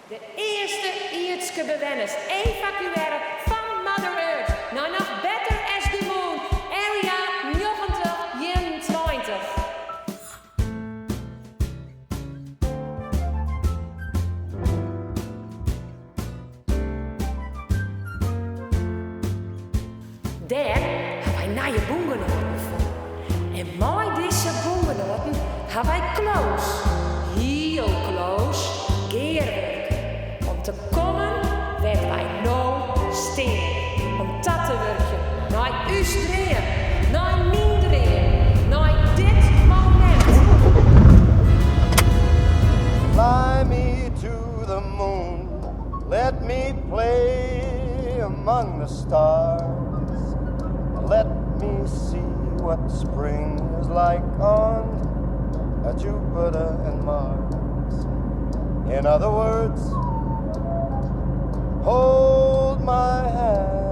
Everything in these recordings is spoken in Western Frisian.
De earste ierdske bewenners evakuearre fan Mother Earth nei noch better as the Moon, Area 9021. Dêr ha wy nije bûngenoaten fûn. En mei dizze bûngenoaten ha wy close, hiel close, gearwurke om te kommen wêr't wy no stean. Om ta te wurkjen nei ús dream, nei myn dream, nei dit momint. Fly me to the moon, let me play among the stars. Let me see what spring is like on Jupiter and Mars. In other words, hold my hand.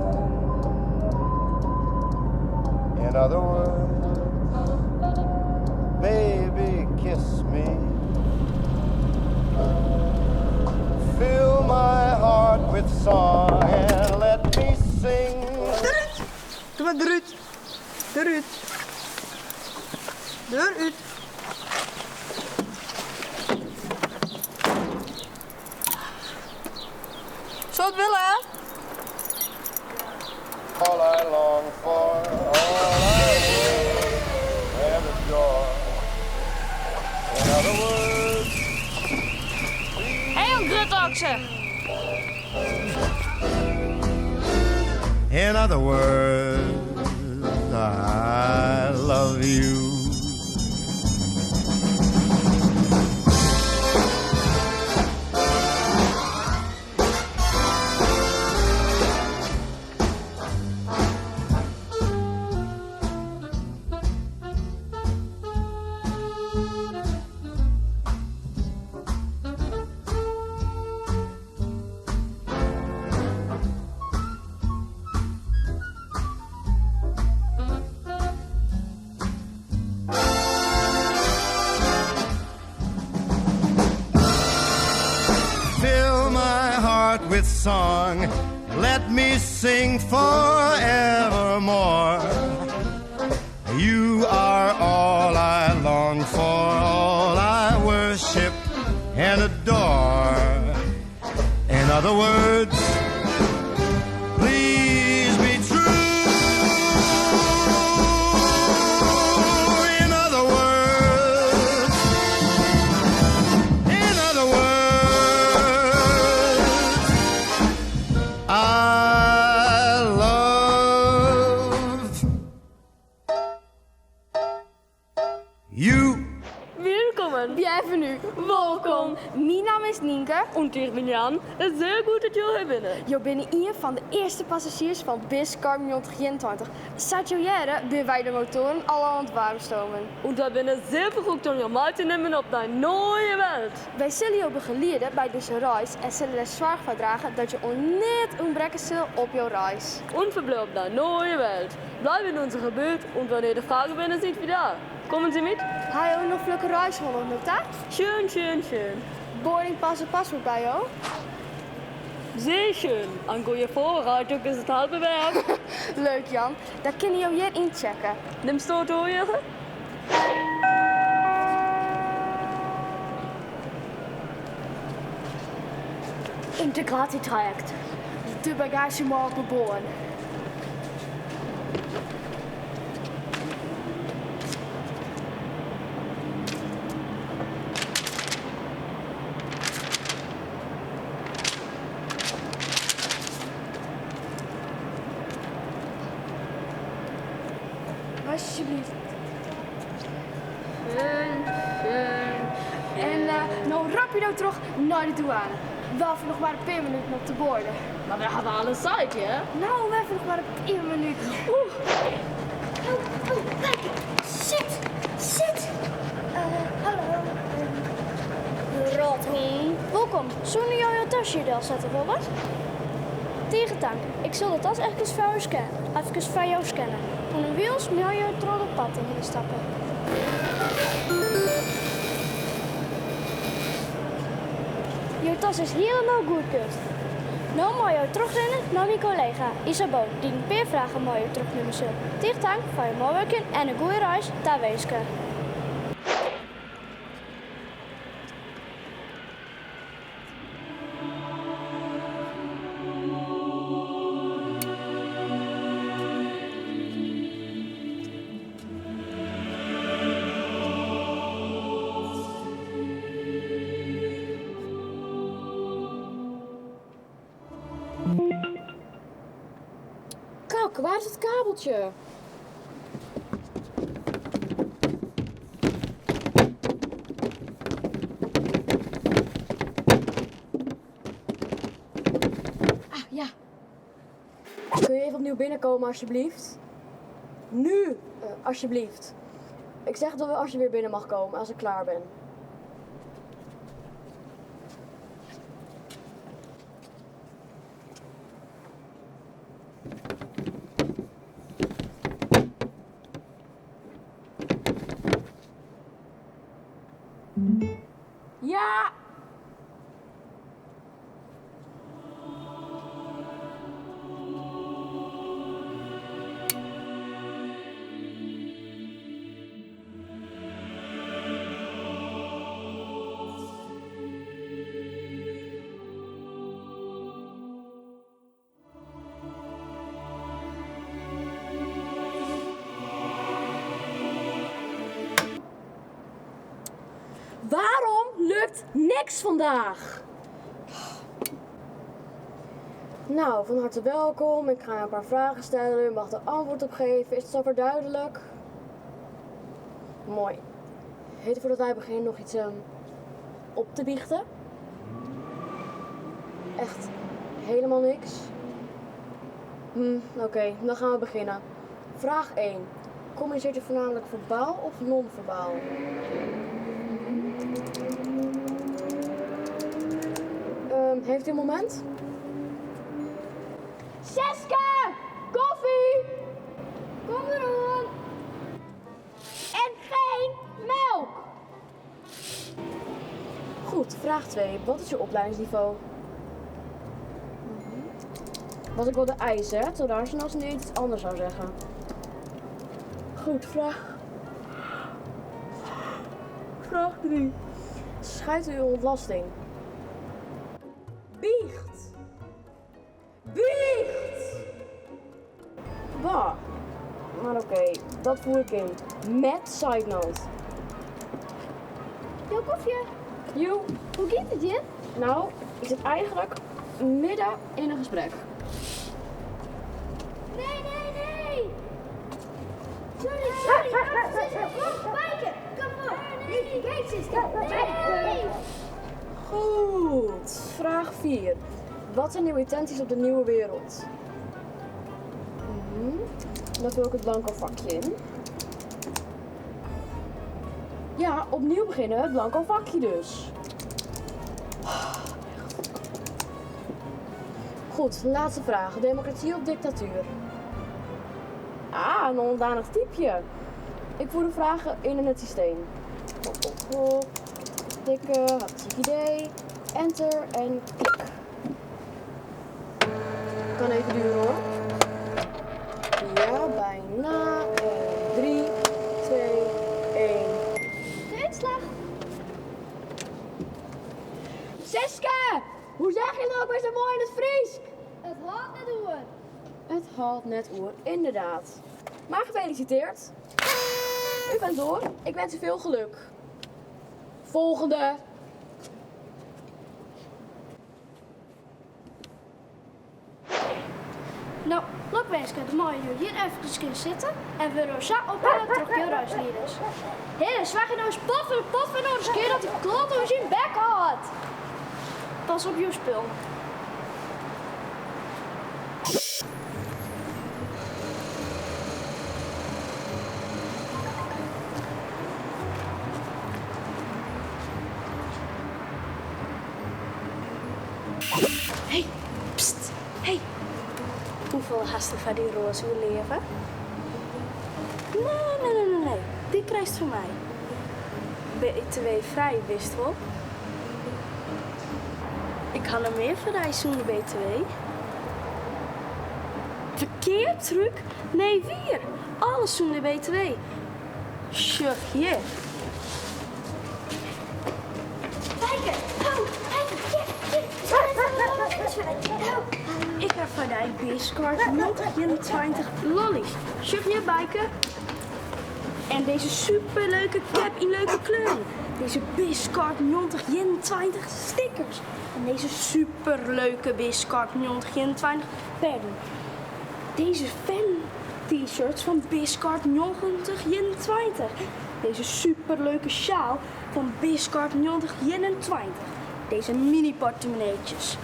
In other words, baby, kiss me. Fill my heart with song and let me sing. Derút! Kom mar derút! Derút! Derút! Soe it wille? All I long for, all I worship and adore. In other words, Hé, in grutte okse! In other words, I love you. Fill my heart with song. Let me sing forevermore. You are all I long for, all I worship and adore. In other words, please be true. In other words, in other words, I love you. Willkommen. Bienvenue. Wolkom. Myn namme is Nynke. Und ik bin Jan. Sehr gut dat jo hjir binne. Jo binne ien fan de earste passazjiers fan BizCar 2021. Sa't jo hearre, binne wy de motoaren al oan it waarmstomen. Und wy binne sehr verrückt om jo mei te nimmen op de neue Welt. Wy sille jo begeliede by dizze reis en sille der soarch foar drage dat jo oan neat ûntbrekke sil op jo reis. Und verbleef op de neue Welt. Bleib in unserer Buurt und wannear der Fragen binne, sind wir da. Kommen Sie mit? Ha jo in noflike reis hân oant no ta? Schön, schön, schön. Boardingpas en paspoart by jo? Sehr schön. An goede Vorbereitung is it halve werk. Leuk Jan, dan kinne jo hjir ynchecke. Nimst do it oer, Jurgen? Yntegraasjetrajekt. De bagaazje mei op 'e bân. Alsjeblieft. Schön, schön. En no rapido troch nei de dûane. We hawwe noch mar in pear minuten om te boarden. Mar wy hawwe alle Zeit, ja? No, we hawwe noch mar in pear minuten. Oeh. Oh, oh, kijk. Sit, sit. Hallo. Rothûn. Wolkom. Soene jo jo tas hjir delsette wolle? Tige tank. Ik sil de tas efkes foar jo efkes foar jo scanne. Underwilens meie jo troch de parten hinne stappe. Jo Jo tas is hielendal goedkeurd. No meie jo trochrinne nei myn kollega Isabeau, dy't in pear fragen mei jo trochnimme sil. Tige tank foar jo meiwurkjen en in goede reis tawinske. Kak, waar is het kabeltje? Ah, ja. Kun je even opnieuw binnenkomen, alsjeblieft? Nu, eh, alsjeblieft. Ik zeg dat als je weer binnen mag komen, als ik klaar ben. Ja! Waarom lukt niks vandaag? Nou, van harte welkom. Ik ga een paar vragen stellen. U mag er antwoord op geven. Is het zover duidelijk? Mooi. Heeft u voordat wij beginnen nog iets ehm, op te biechten? Echt helemaal niks? Hm, Oké, dan gaan we beginnen. Vraag 1. Communiceert u voornamelijk verbaal of non-verbaal? Ehm, heeft u een moment? Seske! Koffie! Kom erom! En geen melk! Goed, vraag 2. Wat is uw opleidingsniveau? Mhm. Wat ik wilde eisen, hè? Terwijl daar als nu iets anders zou zeggen. Goed, vraag. Vraag 3. Schrijft u uw ontlasting? Biecht! Biecht! Bah. Maar oké, dat voer ik in. Met side note. Jo kofje, Joe. hoe gaat het je? Nou, ik zit eigenlijk midden in een gesprek. Nee, nee, nee! Sorry, sorry! Kom, Maaike! Kom op! Nee, kijk, zuster! Nee! Goed, vraag 4. Wat zijn uw intenties op de nieuwe wereld? Mhm. Dat wil ik het blanco vakje in. Ja, opnieuw beginnen, het blanco vakje dus. Goed, laatste vraag. Democratie of dictatuur? Ah, een onderdanig typeje. Ik voer de vragen in in het systeem. Hop, hop, hop. Tikken, hartstikke idee. Enter en klik. Kan even duren hoor. Ja, bijna. En 3, 2, 1. De uitslag. Siska! Hoe zeg je het ook weer zo mooi in het Fries? Het haalt net oer. Het haalt net oer, inderdaad. Maar gefeliciteerd. U bent door. Ik wens u veel geluk. Volgende. Nou, lokwenske, de mooie jullie hier even kunnen zitten en we rosa op terug je reisleiders. Hé, zwaag je nou eens poffen, poffen nog eens keer dat die klot over zijn bek had. Pas op je spul. Hey, pst, hey. Hoeveel haast van die roze leven? Nee, nee, nee, nee, nee. Die krijgt van mij. BTW vrij, wist wel. Ik ha noch mear foar dy sûnder BTW. Ferkeaptrúk? Nee wier, alles sûnder BTW. Sjoch hjir. Bijke, ho, Bijke, hjir, hjir. Ik ha foar dy Biscard 2021 lollies. Sjoch hjir, Bijke. En dizze superleuke cap yn leuke kleuren. Dizze Biscard 2021 stickers. En dizze superleuke Biscard 2021 pennen. Dizze fan T-shirts fan Biscard 2021. Dizze superleuke sjaal fan Biscard 2021. Dizze mini portemonneetjes.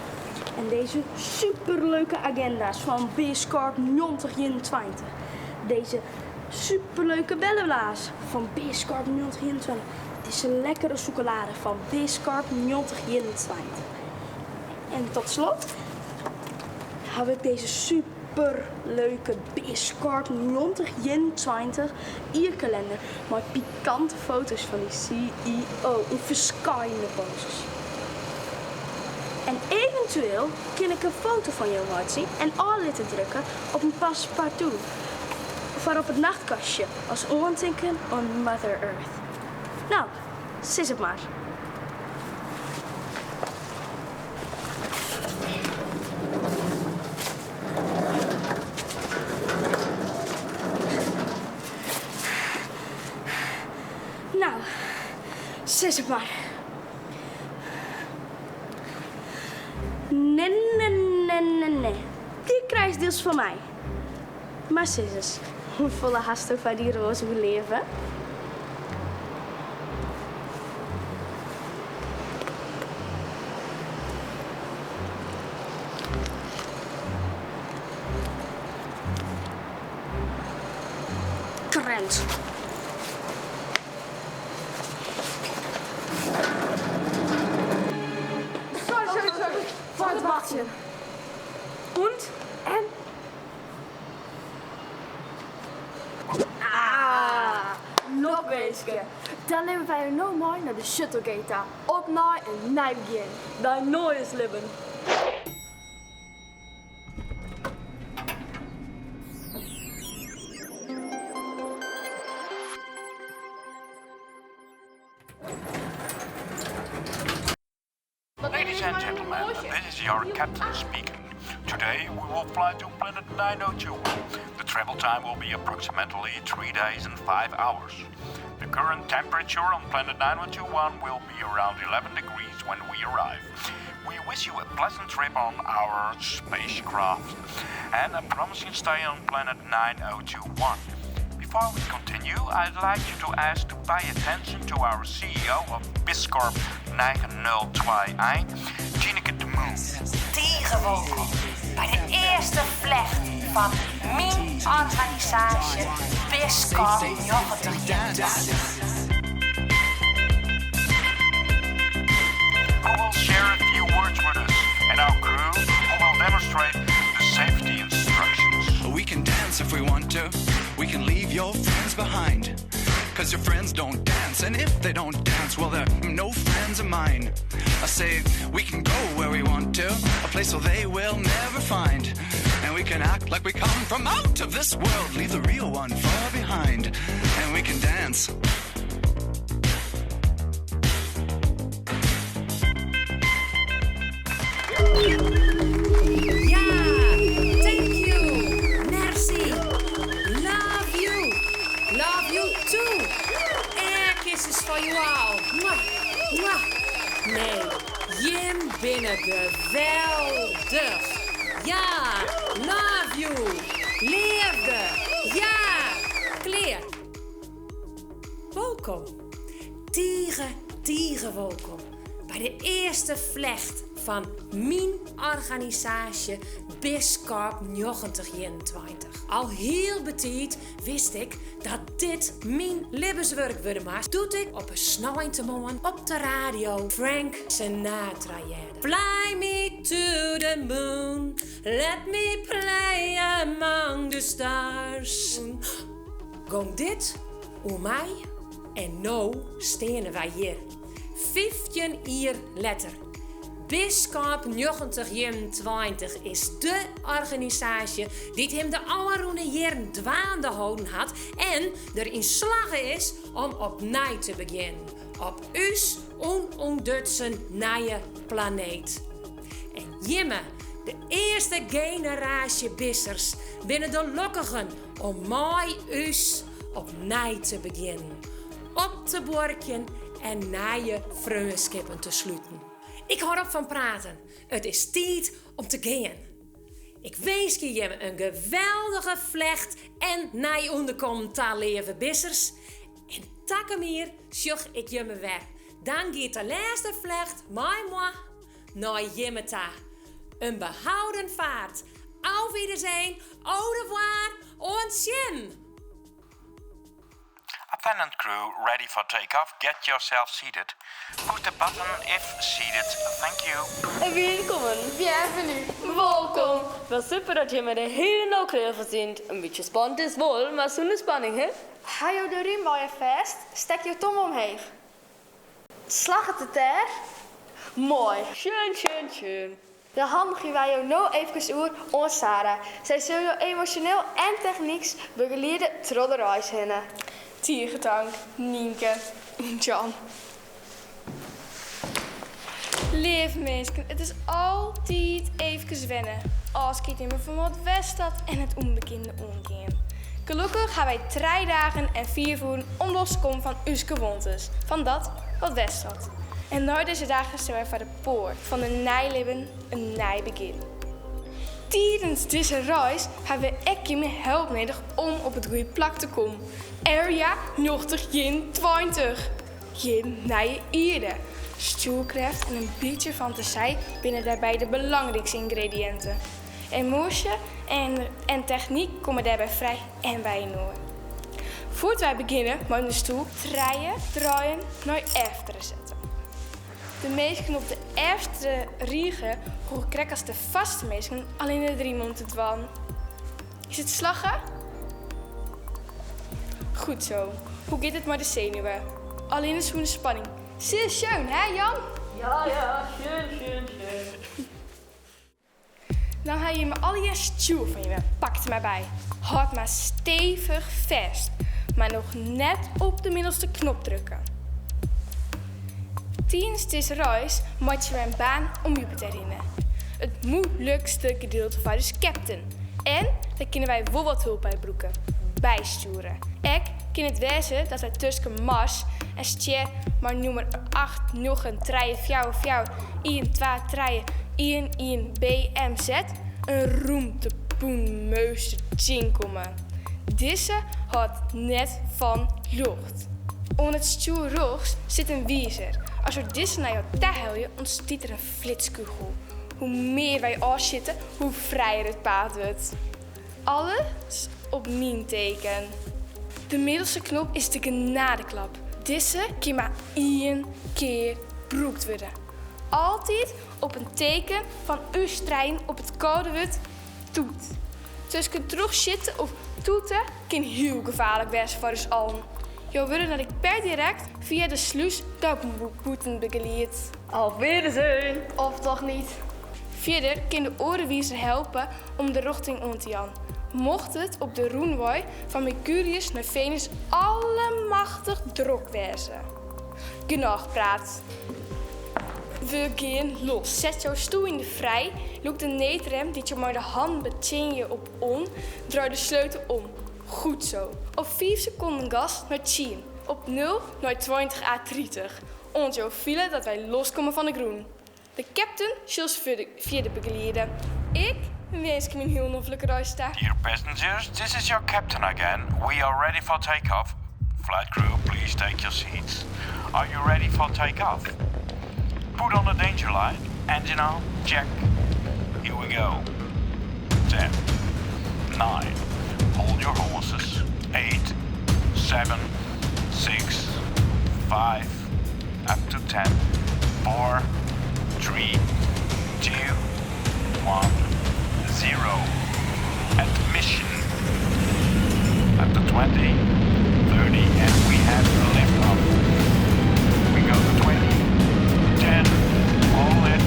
En dizze superleuke aginda's fan Biscard 2021. Dizze superleuke belleblaas fan Biscard 2021. Dizze lekkere sûkelade fan Biscard 2021. En tot slot haw ik dizze superleuke Biscard 2021 jierkalinder mei pikante foto's fan dy CEO yn ferskillende poses. En eventueel kin ik in foto fan jo meitsje en ôf litte drukke op in passe-partout foar op it nachtkastje as oantinken oan Mother Earth. No, sis it mar. No, sis it mar. Nee, nee, nee, nee, nee. Dy krijst diels fan my. Mar sis ris, hoefolle hasto foar dy roas oerleave? Krent. Sorry, sorry, sorry. Foar it wachtsjen. Und? En? Ah, lokwinske. Dan nimme wy jo no mei nei de Shuttlegate ta. Op nei in nij begjin. Dyn nije libben. Ladies and gentlemen, this is your captain speaking. Today we will fly to planet 902. The travel time will be approximately 3 days and 5 hours. The current temperature on planet 9021 will be around 11 degrees when we arrive. We wish you a pleasant trip on our spacecraft and a promising stay on planet 9021. Before we continue, I'd like you to ask to pay attention to our CEO of Biscorp 9021, Gineke de Moon. Tige wolkom by de earste flecht fan myn organisaasje Biscorp 9021. Who will share a few words with us and our crew who will demonstrate the safety instructions. We can dance if we want to. We can leave your friends behind. Cause your friends don't dance, and if they don't dance, well, they're no friends of mine. I say, we can go where we want to, a place where they will never find. And we can act like we come from out of this world, leave the real one far behind. And we can dance. Ja, thank you. Merci. Love you. Love you too. Air kisses for you all. Mwah, mwah. Nee, jim binne geweldich. Ja, love you. Leafde. Ja, klear. Wolkom. Tige, tige wolkom by de earste flecht fan myn organisaasje Biscorp 9021. Al hiel betiid wist ik dat dit myn libbenswurk wurde moast doe't ik op in sneintemoarn op de radio Frank Sinatra hearde. Fly me to the moon, let me play among the stars. Gong dit oer my en no steane wy hjir, 15 jier letter. Biskamp 9021 is dé organisaasje dy't him de ôfrûne jierren dwaande holden hat en der yn slagge is om opnij te begjinnen op ús ûnûntdutsen nije planeet. En jimme, de earste generaasje bissers, binne de lokkigen om mei ús opnij te begjinnen, op te buorkjen en nije freonskippen te sluten. Ik hâld op fan praten, it is tiid om te gean. Ik winskje jimme in geweldige flecht en nij ûnderkommen ta, leave bissers. En takom jier sjoch ik jimme wer. Dan giet de lêste flecht mei my nei jimme ta. In behouden vaart. Auf Wiedersehen, au revoir, oant sjen! Attendant crew ready for takeoff. Get yourself seated. Push the button if seated. Thank you. Welkom, Bienvenue. Wolkom. Wat super dat jimme der hielendal klear foar sind. In bytsje spannend is wol, mar sûnder spanning, hè? Ha jo de rym by je fêst, stek jo tomme omheech. Slagget it dêr? Moai. Schön, schön, schön. Dan handigje wy jo no eefkes oer oan Sara. Sy sil jo emosjoneel en technysk begeliede troch de reis hinne. Tige tank, Nynke en Jan. Leave minsken, it is altyd eefkes wenne. Ôfskied nimme fan wat west hat en it ûnbekende oangean. Gelokkich ha wy trije dagen en fiif oeren om los te kommen fan ús gewoantes, fan dat wat west hat. En nei dizze dagen stean wy foar de poart fan in nij libben, in nij begjin. Tidens dizze reis ha wy ek jimme help nedich om op it goede plak te kommen. Area 9021, jim nije ierde. Stjoerkrêft en in bytsje fantasij binne dêrby de belangrykste yngrediïnten. Emoasje en technyk komme dêrby frij en byinoar. Foar't wy begjinne mei de stoel trije draaien nei efteren sette. De minsken op de efterste rige hoege krekt as de foarste minsken allinne de riem om te dwaan. Is it slagge? Goed zo. Hoe giet it mei de senuwen? Allinne sûnder spanning. Sear schön, hè Jan? Ja, ja, schön, schön, schön. Dan ha jimme allegear stjoer fan jimme, pak der mar by. Hâld mar stevich fêst, mar noch net op de middelste knop drukke. Tidens dizze reis meitsje wy in baan om Jupiter hinne. It moeilikste gedielte foar ús captain. En dêr kinne wy wol wat hulp by brûke, bystjoere. Ek kin it wêze dat wy tusken Mars en stjer mei nûmer acht njoggen trije fjouwer fjouwer ien twa trije ien ien BMZ in rûmtepoenmeunster tsjinkomme. Dizze hâldt net fan ljocht. Oan it stjoer rjochts sit in wizer. As we dizze nei jo tahelje ûntstiet der in flitskugel. Hoe mear wy ôfsjitte, hoe frijer it paad wurdt. Alles op myn teken. De middelste knop is de genadeklap. Dizze kin mar ien kear brûkt wurde. Altyd op in teken fan ús trijen op it koadewurd toet. Tusken trochsjitte of toete kin hiel gefaarlik wêze foar ús allen. Jo wurde dan ek per direkt fia de slús nei bûten begelied. Auf Wiedersehen! Of toch niet? Fierder kin de oare wizer helpe om de rjochting oan te jaan. Mocht it op de rûnwei fan Mercurius nei Venus allemachtich drok wêze. Genôch praat. We gean los. Set jo stoel yn de frij, lûk de needrem dy't jo mei de hannen betsjinje op on, draai de sleutel om. Goed zo. Op fiif sekonden gas nei tsien, op nul nei 20 à 30, oant jo fiele dat wy loskomme fan de grûn. De captain sil ús fierder begeliede. Ik winskje myn hiel noflike reis ta. Dear passengers, this is your captain again. We are ready for takeoff. Flight crew, please take your seats. Are you ready for takeoff? Put on the danger light. Engine on, check. Here we go. 10, 9, hold your horses. 8, 7, 6, 5, up to 10, 4, 3, 2, 1, 0. Admission. Up to 20, 30, and we have lift off. We go to 20, 10, hold it.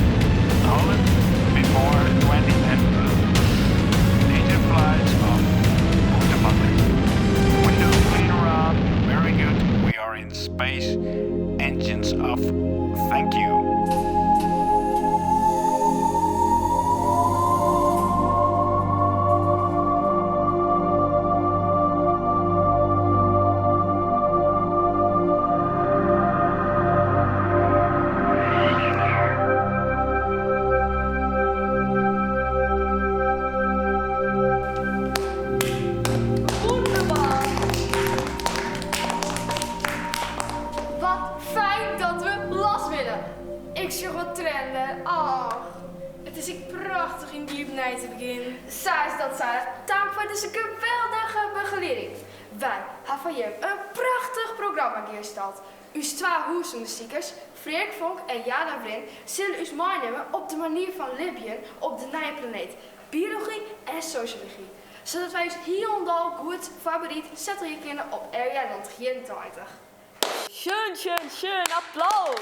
space engines off. Thank you. Wat fijn dat we los binne. Ik sjoch wat trenden. Och. It is ek prachtich yn diep nij te begjinnen. Sa is dat Sarah. Tank foar dizze geweldige begelieding. Wy ha foar jim in prachtich programma gearstald. Us twa hûsûndersikers, Freark Vonk en Jana Wrin, sille ús meinimme op de manier fan libjen op de nije planeet, biology en sosjology, sadat wy ús hielendal goed foarberied settelje kinne op Area 21. Schön, schön, schön, applaus!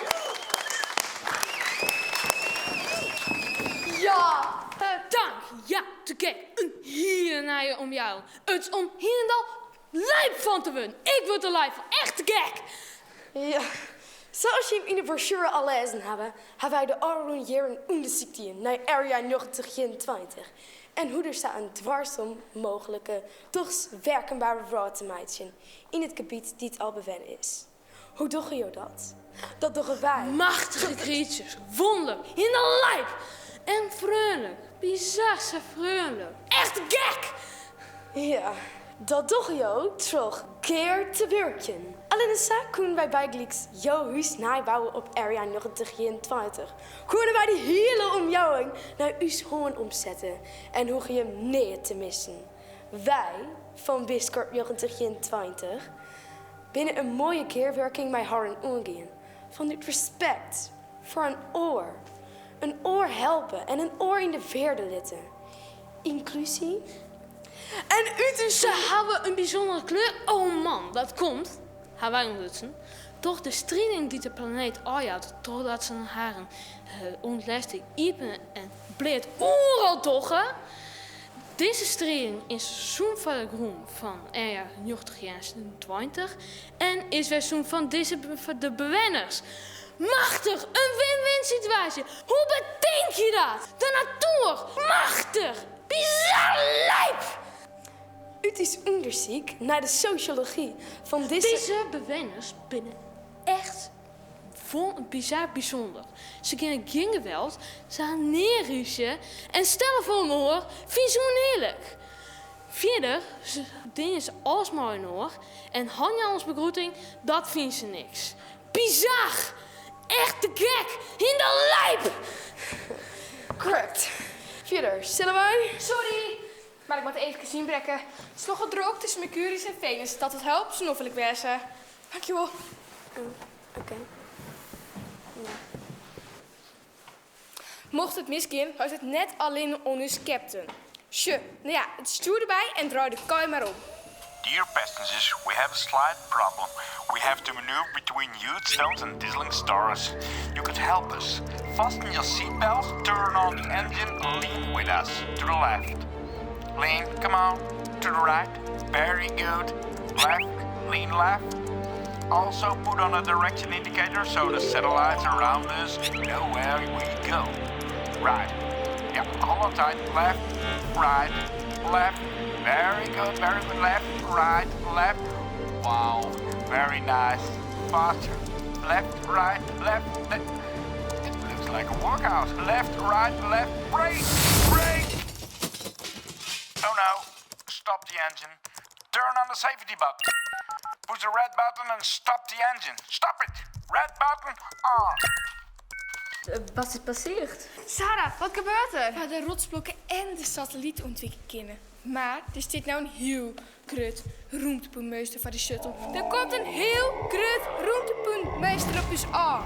Ja, dank, ja, te gek, in hiele nije omjouwing. It is om hielendal Lijp fan te wurden! Ik wurd der lijp fan, echt te gek! Ja, sa as jim yn de brosjuere al lêzen hawwe, ha wy de ôfrûne jierren ûndersyk dien nei Area 1921 en hoe der sa in duorsum mooglike, dochs werkenbare wrâld te meitsjen yn it gebiet dy't al bewenne is. Hoe dogge jo dat? Dat dogge wy. Machtige creatures, wonderlik, hielendal lijp! En freonlik, bizar sa freonlik. Echt gek! Ja, dat dogge jo troch gear te wurkjen. Allinne sa koenen wy bygelyks jo hús neibouwe op Area 1921. Koene wy de hiele omjouwing nei ús hân omsette en hoege jim neat te missen. Wy, fan Biscorp 1921, binne in moaie gearwurking mei harren oangien, fanút respekt foar in oar, in oar helpe en in oar yn de wearde litte. Ynklusy. En út ús. Se hawwe in bysûndere kleur, oh man, dat komt, ha wy ûntdutsen, troch de strieling dy't de planeet ôfjout trochdat se harren ûntlêsting iepen en bleat oeral dogge. Dizze strieling is sûn foar de grûn fan Area 1921 en is wer sûn fan dizze foar de bewenners. Machtich, in win-win situaasje! Hoe betink je dat? De natoer! Machtich! Bizar lijp! Ut ús ûndersyk nei de sosjology fan dizze. Dizze bewenners binne echt bizar bysûnder. Se kinne gjin geweld, se ha nea rúzje en stelle foar inoar fine se ûnearlik. Fierder dinge se alles mei inoar en hanjaan as begroeting, dat fine se niks. Bizar! Echt te gek! Hielendal lijp! Correct. Fierder, sille wy? Sorry, mar ik moat eefkes ynbrekke. It is nochal drok tusken Mercurius en Venus. Dat it helpt, soe noflik wêze. Dankjewol. Oké. Mocht it misgean, leit it net allinne oan ús captain. Sjoch, no ja, it stjoer derby en draai de kei mar om. Dear passengers, we have a slight problem. We have to maneuver between huge stones and dazzling stars. You could help us. Fasten your seatbelt, turn on the engine, lean with us. To the left. Lean, come on. To the right. Very good. Left, lean left. Also put on a direction indicator so the satellites around us know where we go. Right. Yeah, hold on tight. Left, right, left. Very good, very good. Left, right, left. Wow, very nice. Faster. Left, right, left, left. It looks like a workout. Left, right, left. Brake, brake. Oh no. Stop the engine. Turn on the safety button. Push the red button and stop the engine. Stop it! Red button on. Wat is passeard? Sarah, wat gebeurt der? We de rotsblokken en de satellyt ûntwike kinne. Mar der stiet no in hiel grut rûmtepoenmeunster foar de shuttle. Der komt in hiel grut rûmtepoenmeunster op ús ôf.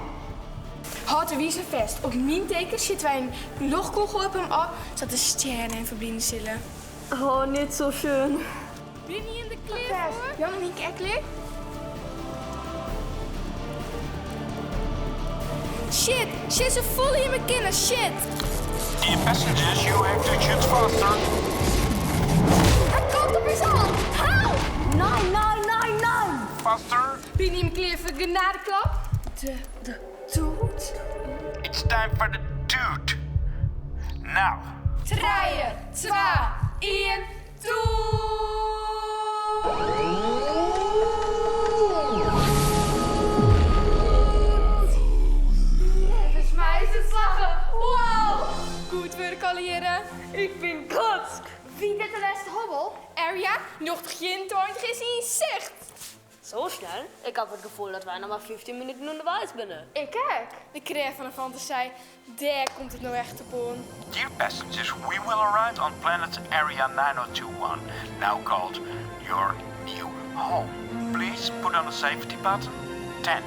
Hâld de wizer fêst. Op myn teken sjitte wy in lochtkûgel op him ôf, sadat de stjerren him ferbline sille. Oh, niet zo schön. Binne jim der klear foar? Jan en Nienke ek klear? Shit, shit, se folle jim kinne, shit! Dear passengers, you have to shoot faster. Hy komt op ús oan! Help! Nee, nee, nee, nee! faster. Bin jim klear foar de genadeklap? De, de toet? It's time for the toot. Now. Trije, twa, ien, toet! Neffens my is it slagge. Wow! Goed wurk allegearre. Ik bin grutsk. Wie dit de lêste hobbel? Area 1920 is yn sicht! So snel? Ik haw it gefoel dat wy noch mar 15 minuten ûnderweis binne. Ik ek. De krêft fan de fantasij, dêr komt it no echt op oan. Dear passengers, we will arrive on planet Area 9021, now called your new home. Please put on the safety button. 10,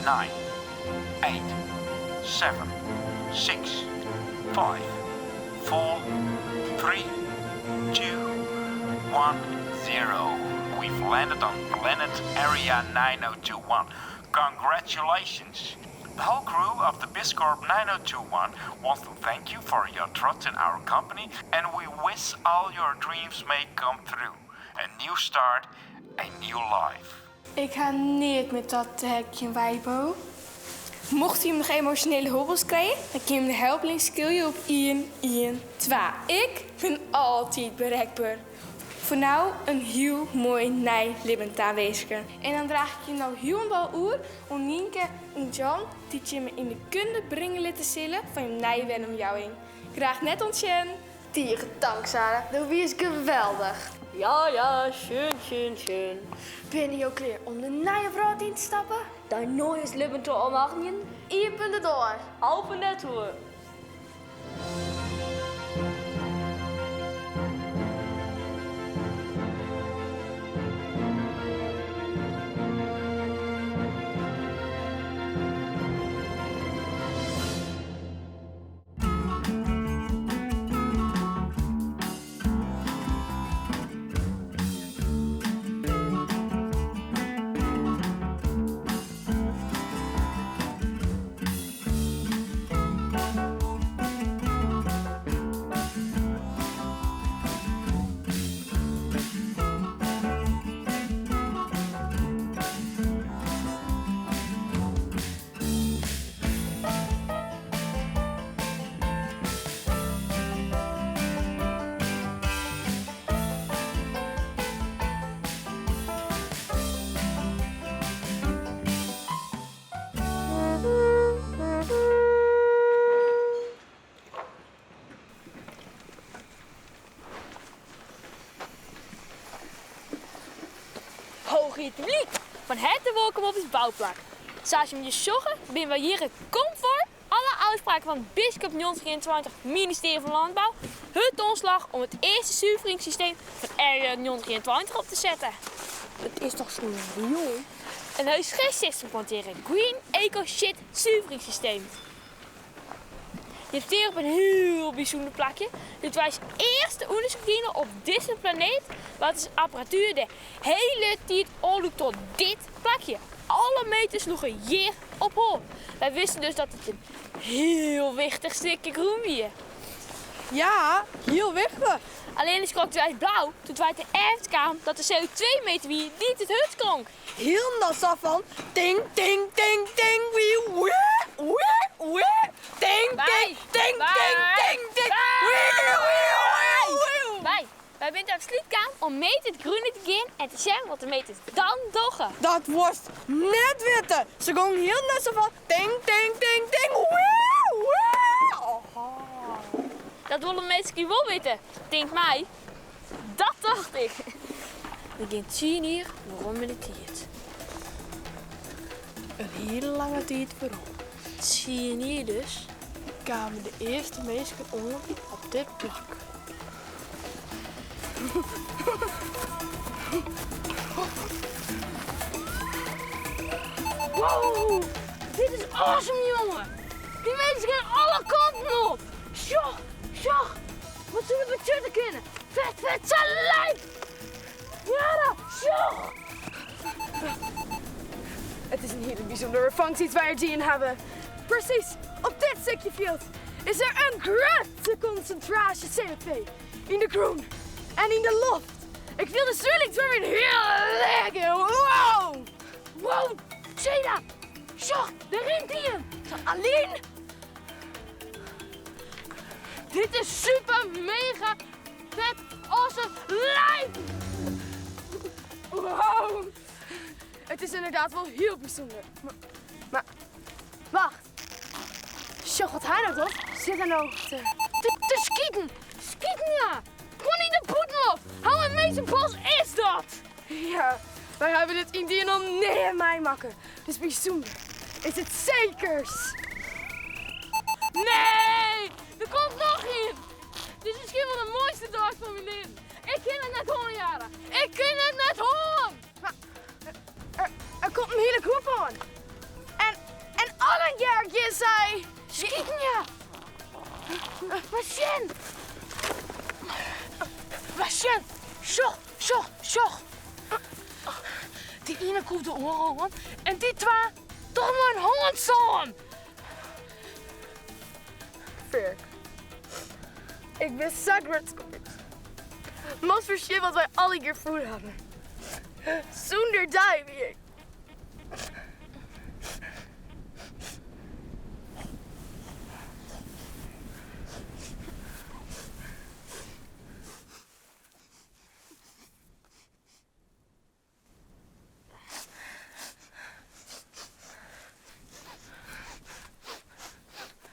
9, 8, 7, 6, 5, 4, 3, 2, 1, 0. We've landed on planet Area 9021. Congratulations! The whole crew of the Biscorp 9021 wants to thank you for your trust in our company and we wish all your dreams may come through. A new start, a new life. Ik ha neat met dat te heakjen, Wybo. Mocht jim noch emosjonele hobbels krije, dan kin jim de helpline skilje op ien, ien, twa. Ik bin altyd berekber. Foar no in hiel moai nij libben tawinske. En dan draach ik jim no hielendal oer oan Nynke en Jan, dy't jimme yn de kunde bringe litte sille fan jim nije wenomjouwing. Graach net oant sjen! Tige tank, Sara. Do wiest geweldich. Ja, ja, schön, schön, schön. Binne jo klear om de nije wrâld yn te stappen? Dein neues Libben te omarmjen? Iepen de doar. Open de Toer. Hooggeëard publyk, fan herte wolkom op ús bouplak. Sa as jim hjir sjogge, binne wy hjir konform alle ôfspraken fan Biskop 1921 Ministearje fan Lânbou hurd oan slach om it earste suveringssysteem fan Area 1921 op te setten. It is toch sûnder rioel? In heus GES-system plantearre Green Eco Shit suveringssysteem. Hjir steane op in hiel bysûnder plakje. Doe't wy as earste ûndersyk diene op dizze planeet, waard ús apparatuer de hele tiid oanlûkt troch dit plakje. Alle meters sloegen hjir op hol. Wy wisten dus dat it in hiel wichtich stikje grûn wie. Ja, hiel wichtich. Allinne skrokten wy blau doe't wy te efter kamen dat de CO2-meter wie dy't it hurdst klonk. Hielendal sa fan ting, ting, ting, ting, wie, wie, wie, wie, ting, ting, ting, ting, ting, ting, wie, wie, wie, wie. Wy, wy binne ta beslút kaam om meter it grûn yn te gean en te sjen wat de meters dan dogge. Dat wolst net witte. Se gongen hielendal sa fan ting, ting, ting, ting, wie, wie. Dat wolle minsken wol witte, tinkt my. Dat tocht ik. We gean tsien jier werom yn de tiid. In hiele lange tiid werom. Tsien jier dus. Kamen de earste minsken oan op dit plak. Wow, dit is awesome jonge! Dy minsken gean alle kanten op! Sjoch, sjoch! Wat soe dat betsjutte kinne? Fet, fet, sa lijp! Jara, sjoch! It is in hiele bysûndere fangst dy't wy hjir dien hawwe. Presys op dit stikje fjild is der in grutte konsintraasje CO2 yn de grûn en yn de loft. Ik fiel de swilling troch myn hiele lichem. Wow! Wow, Seda! Sjoch, dêr rint ien! Aline! Dit is super mega vet awesome lijp! Wow! Het is inderdaad wel heel bijzonder. Maar, wacht. Sjoch wat hy no docht. Sit hy no te skieten? Skieten ja! Gewoon yn de bûtenloft! Hoe amazeballs is dat? Ja, wy hawwe dit yndie noch nea meimakke. Dus bysûnder is it sekers. Nee! Der komt noch ien! Dit is miskien wol de moaiste dei fan myn libben. Ik kin it net oan, Yara. Ik kin it net oan! Mar er komt in hiele groep oan. En allegear gean sy skiten, ja. Mar sjen! Mar sjen! Sjoch, sjoch, sjoch! Dy iene komt de oare oan en dy twa dogge mei in hânstân! Freark, ik bin sa grutsk op ús. Moatst ris sjen wat wy allegear fûn hawwe. Sûnder dy wie ik.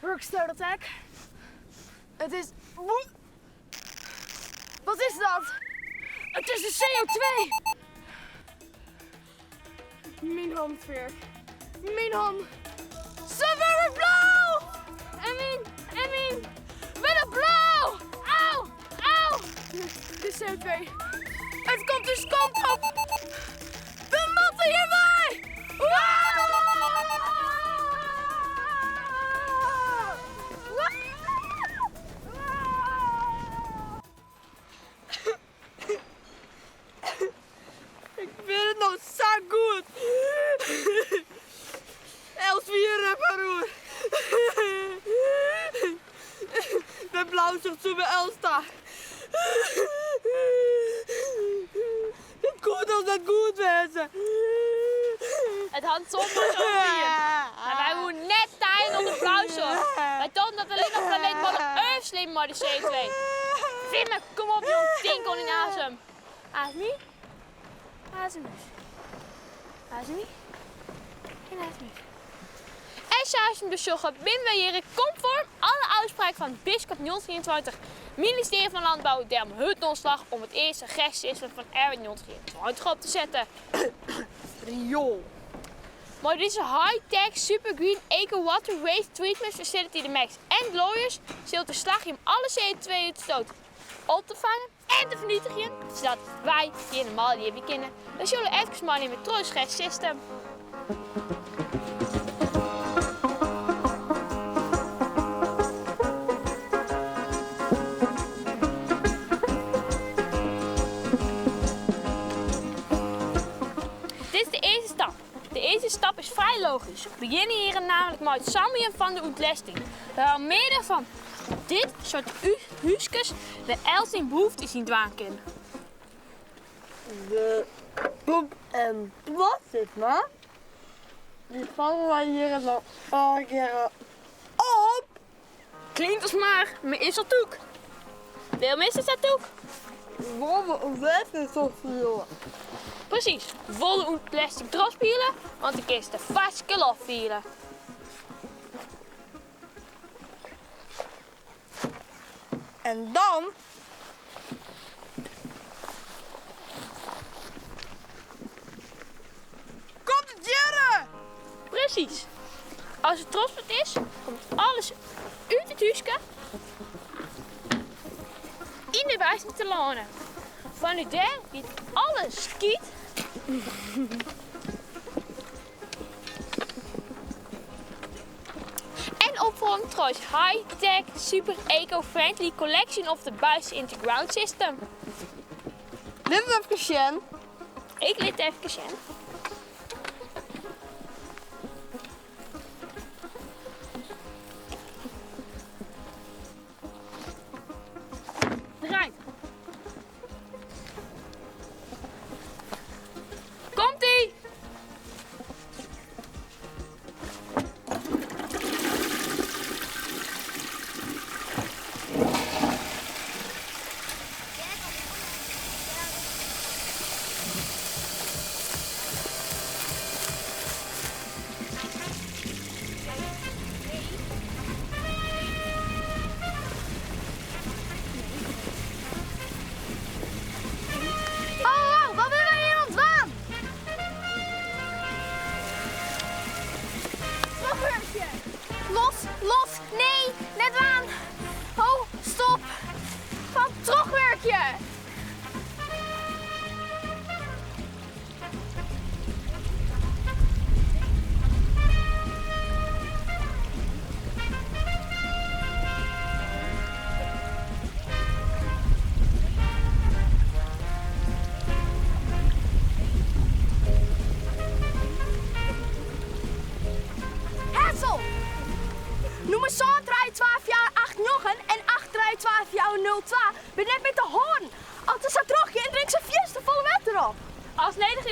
Wurksto dat ek? It is. Wat is dat? It is de CO2! Myn hannen, Freark. Myn hannen. Se wurde blau! En myn, en myn wurde blau! Au! Au! De CO2. It komt ús kant op! We moatte hjirwei! Ik wit it noch sa goed. Els wie hjir foar oer. De blausicht soe by Els ta. Dit koe dochs net goed wêze. It hat soms wol zo dien. Mar wy woene net teien op de blausocht. Wy tochten dat allinnich planeet Moeder Earth slim mei de CO2. Fimme, kom op jong, tink oan dyn azem. Azemje, azem út. Azemje en azem út. En sa as jim dus sjogge, binne wy hjir konform alle ôfspraken fan Biskop 1920, Ministearje fan Landbou, dêrom hurd oan slach om it earste gerssystem fan Erwin 1920 op te setten. Rioel. Mei dizze high-tech super green eco water waste treatment facility de Max en Glorious sil it slagje om alle CO2-útstoot op te fangen en te fernietigjen, sadat wy hjir normaal libje kinne. Wy sille efkes meinimme troch it gerssystem. Dit is de earste stap. De earste stap is frij logysk. We begjinne hjir namelijk mei it sammeljen fan de ûntlêsting. We hawwe meardere fan dit soart húskes wêr elts syn behoeftes yn dwaan kin. De poep en plas sis mar, dy fange wy hjir dan allegearre op. Klinkt as mar, mar is al tûk. Wêrom is it sa tûk? Wolle wetter trochspiele. Presys, wolle ûnt plastic trochspiele, want dan kinst de farske loft fiele. En dan komt it hjirre! Presys. As it trochspield is, komt alles út it húske yn de basin telâne. Fanút dêr giet alles skyt. En opfongen troch ús high-tech, super eco-friendly collection of the buis in the ground system. Lit it efkes sjen. Ik lit it efkes sjen. Draait.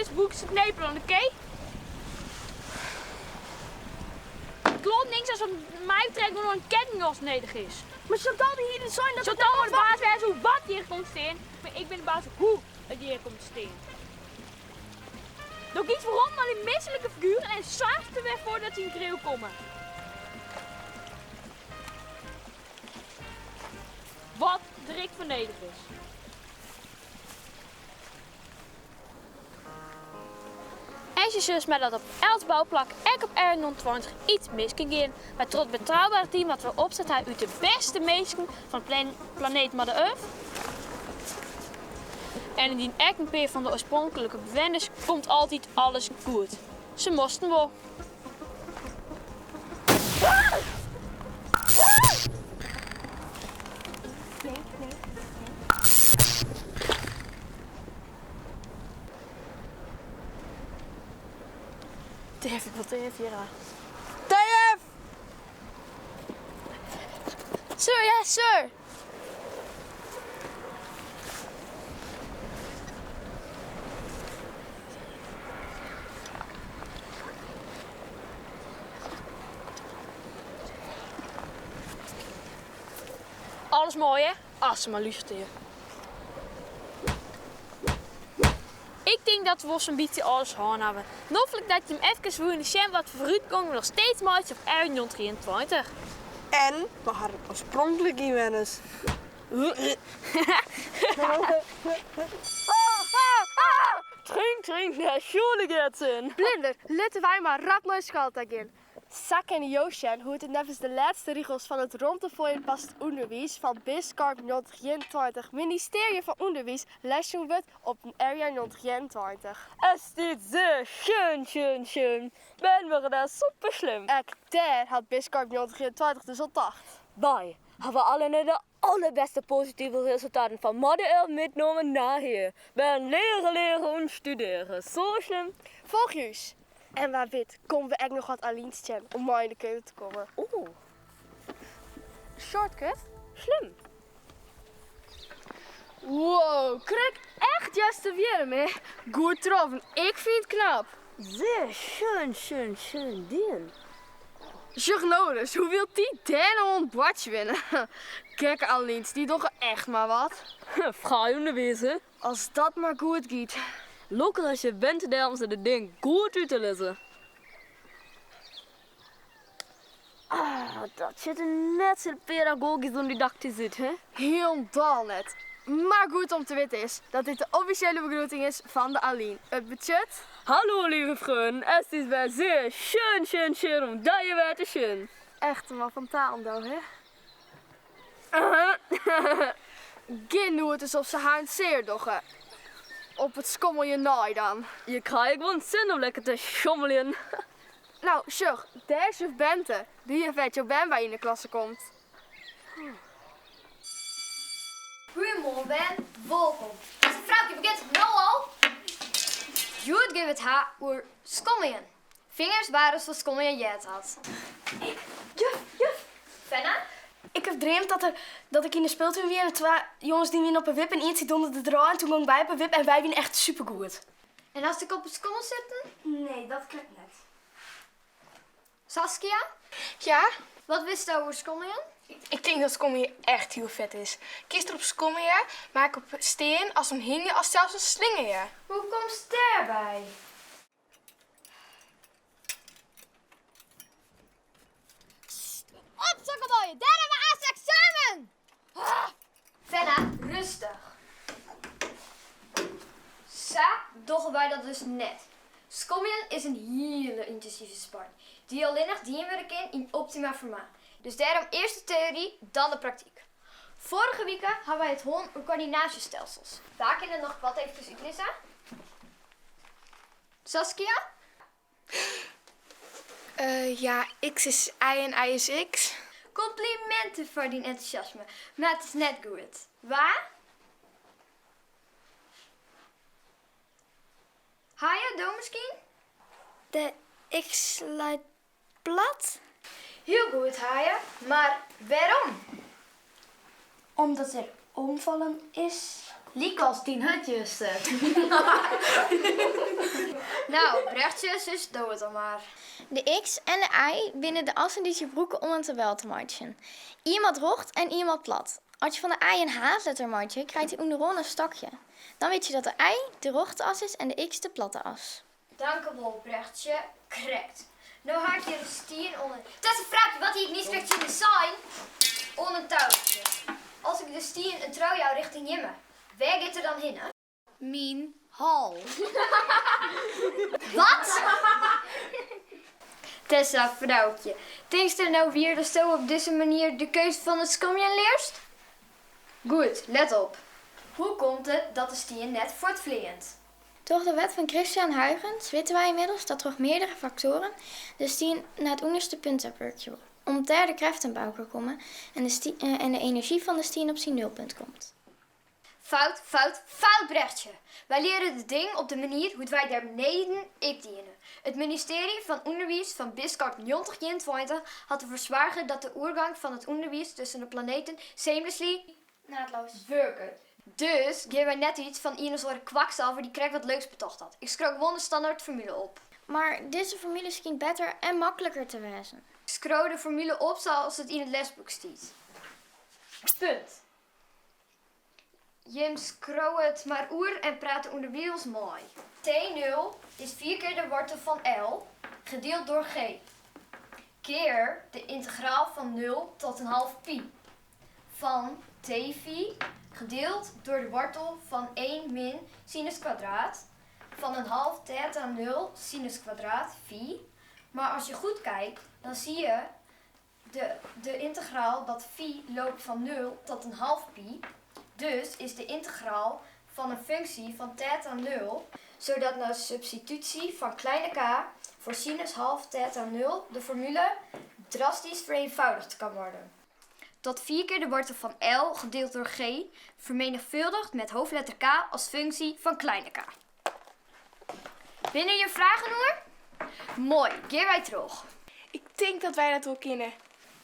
is boekst it Nederlân, oké? Kloot niks as wat my betreft gewoan in kettinglos nedich is. Mar Chantal dy hie dus sein dat it Chantal mei de baas wêze oer wat hjir komt te stean, mar ik bin de baas hoe it hjir komt te stean. Do giest werom nei dyn mislike figueren en soargest der wer foar dat se yn it reau komme. Wat der ek foar nedich is. En se sis mar dat op elts bouplak, ek op R020, iets mis kin gean. Mar troch it betroubere team wat we opset ha út de bêste minsken fan planeet Mother Earth en yndien ek in pear fan de oarspronklike bewenners, komt altyd alles goed. Se moasten wol. TF, ik wil TF hier. TF! Sir, yes, sir. Alles moai, hè? As se mar lústerje. Ik tink dat we wol sa'n bytsje alles hân hawwe. Noflik dat jim efkes woene sjen wat foar foarútgong we noch steeds meitsje op R023. En we harren oarspronklike ynwenners. Trink, trink, naar Schule geht sin. Blinder, litte wy mar rap nei skoalle ta gean. Sa kinne jo sjen hoe't it neffens de lêste rigels fan it romtefoaien past ûnderwiis fan Biskarp 1921 Ministearje fan Underwiis lesjûn wurdt op Area 1921. Es stiet zeer schön, schön, schön, ben we der super slim. Ek dêr hat Biskarp 1921 dus al tocht. Wy hawwe allinne de allerbêste positive resultaten fan Mother Earth mitnommen nei hier. Ben lere, lere und studere, so slim. Folgje ús en wa wit komme we ek noch wat aliens tsjin om mei yn de kunde te kommen. Oeh. Shortcut? Slim. Wow, krekt echt juist de wjirm, hè? Goed troffen, ik fyn it knap. Zeer schön, schön, schön dien. Sjoch no ris, hoe wilt dy dêr no oan it boartsje binne? Gekke aliens, dy dogge echt mar wat. Frij ûnderwiis, hè? As dat mar goed giet. Lokkich as je wente dêr om se de ding goed út te lizzen. Ah, dat sjocht der net sa pedagogysk en didaktysk út, hè? Hielendal net. Mar goed om te witten is dat dit de offisjele begroeting is fan de Alien. It betsjut. Hallo lieve freonen, es is wer zeer schön, schön, schön om dije wer te sjen. Echt in man fan talen do, hè? Gjin noed is of se harren sear dogge. Op it skommeljen nei dan. Je krije gewoan sin om lekker te sjommeljen. No, sjoch, dêr is juf Bente, dy juf wêr't jo bern by yn de klasse komt. Goeiemoarn bern, wolkom. Dizze Froukje begjint no al. Hjoed gean we it ha oer skommeljen. Fingers wa ris fan skommeljen heard hat. Ik, juf, juf. Fenna? Ik haw dreamd dat, er, dat ik yn de speeltuin wie en twa jonges dy wiene op 'e wip en ientsje donderde derôf en toen gong wy op 'e wip en wy wiene echt supergoed. En hast ek op 'e skommel sitten? Nee, dat krekt net. Saskia? Ja? Wat witsto oer skommeljen? Ik tink dat skommeljen echt hiel fet is. Kinst derop skommelje, mar ek op stean, as in hingje of sels in slingerje. Hoe komst dêrby? Opsokkelbolje, dêr hawwe we aanst eksamen! Fenna, rêstich. Sa dogge wy dat dus net. Skommeljen is in hiele yntinsive sport, dy't allinnich dien wurde kin yn optima forma. Dus dêrom earst de teory, dan de praktyk. Foarige wike hawwe wy it hân oer koördinaasjestelsels. Wa kin it noch koart eefkes útlizze? Saskia? Ja, X is Y en Y is X. Kompliminten foar dyn entûsjasme, mar it is net goed. Wa? Hayo, do miskien? De X leit plat. Hiel goed, Hayo, mar wêrom? Omdat er omfallen is. Lykas dyn hut juster. No, Brechtsje, sis do it dan mar. De X en de Y binne de assen dy't je brûke om in tabel te meitsjen. Ien moat rjocht en ien moat plat. As je fan de Y in haadletter meitsje, krijt dy ûnderoan in stokje. Dan wit je dat de Y de rjochte as is en de X de platte as. Dankewol, Brechtsje. Krekt. No ha ik hjir in stien oan in. Dat is in fraachje, wat hie ik niiskrekt tsjin dy sein? Oan in toutsje. As ik de stien in trou jou rjochting jimme, wêr giet er dan hinne? Myn hal. Wat? Tessa, Froukje, tinkst no wier datsto op dizze manier de keunst fan it skomjen learst? Goed, let op. Hoe komt it dat de stien net fuortfleant? Troch de wet fan Christiaan Huygens witte wy ynmiddels dat troch meardere faktoaren de stien nei it ûnderste punt ta wurkje wol, om't dêr de krêften by elkoar komme en de en de enerzjy fan de stien op syn nulpunt komt. Fout, fout, fout, Brechtsje! Wy leare de dingen op de manier hoe't wy dêr beneden ek diene. It ministearje fan Underwiis fan Biskarp 9021 hat derfoar soarge dat de oergong fan it ûnderwiis tusken de planeten seamlessly Naadloos. wurket. Dus gean wy net út fan ien of oare kwaksalver dy't krekt wat leuks betocht hat. Ik skriuw gewoan de standert formule op. Mar dizze formule skynt better en makliker te wêzen. Ik skriuw de formule op sa as it yn it lesboek stiet. Punt. Jim skriuwe it mar oer en prate ûnderwilens mei. T nul is 4 kear de wortel fan L gedield door G kear de yntegraal fan nul tot in half pi fan T phi gedield door de wortel fan 1 min sinus kwadraat fan in half theta nul sinus kwadraat phi. Maar als je goed kijkt, dan zie je de integraal dat phi loopt van 0 tot een half pi. Dus is de integraal van een functie van theta 0, zodat na substitutie van kleine k voor sinus half theta 0 de formule drastisch vereenvoudigd kan worden. Tot 4 keer de wortel van L gedeeld door G vermenigvuldigd met hoofdletter K als functie van kleine k. Binne der fragen oer? Moai, gean wy troch. Ik tink dat wy dat wol kinne.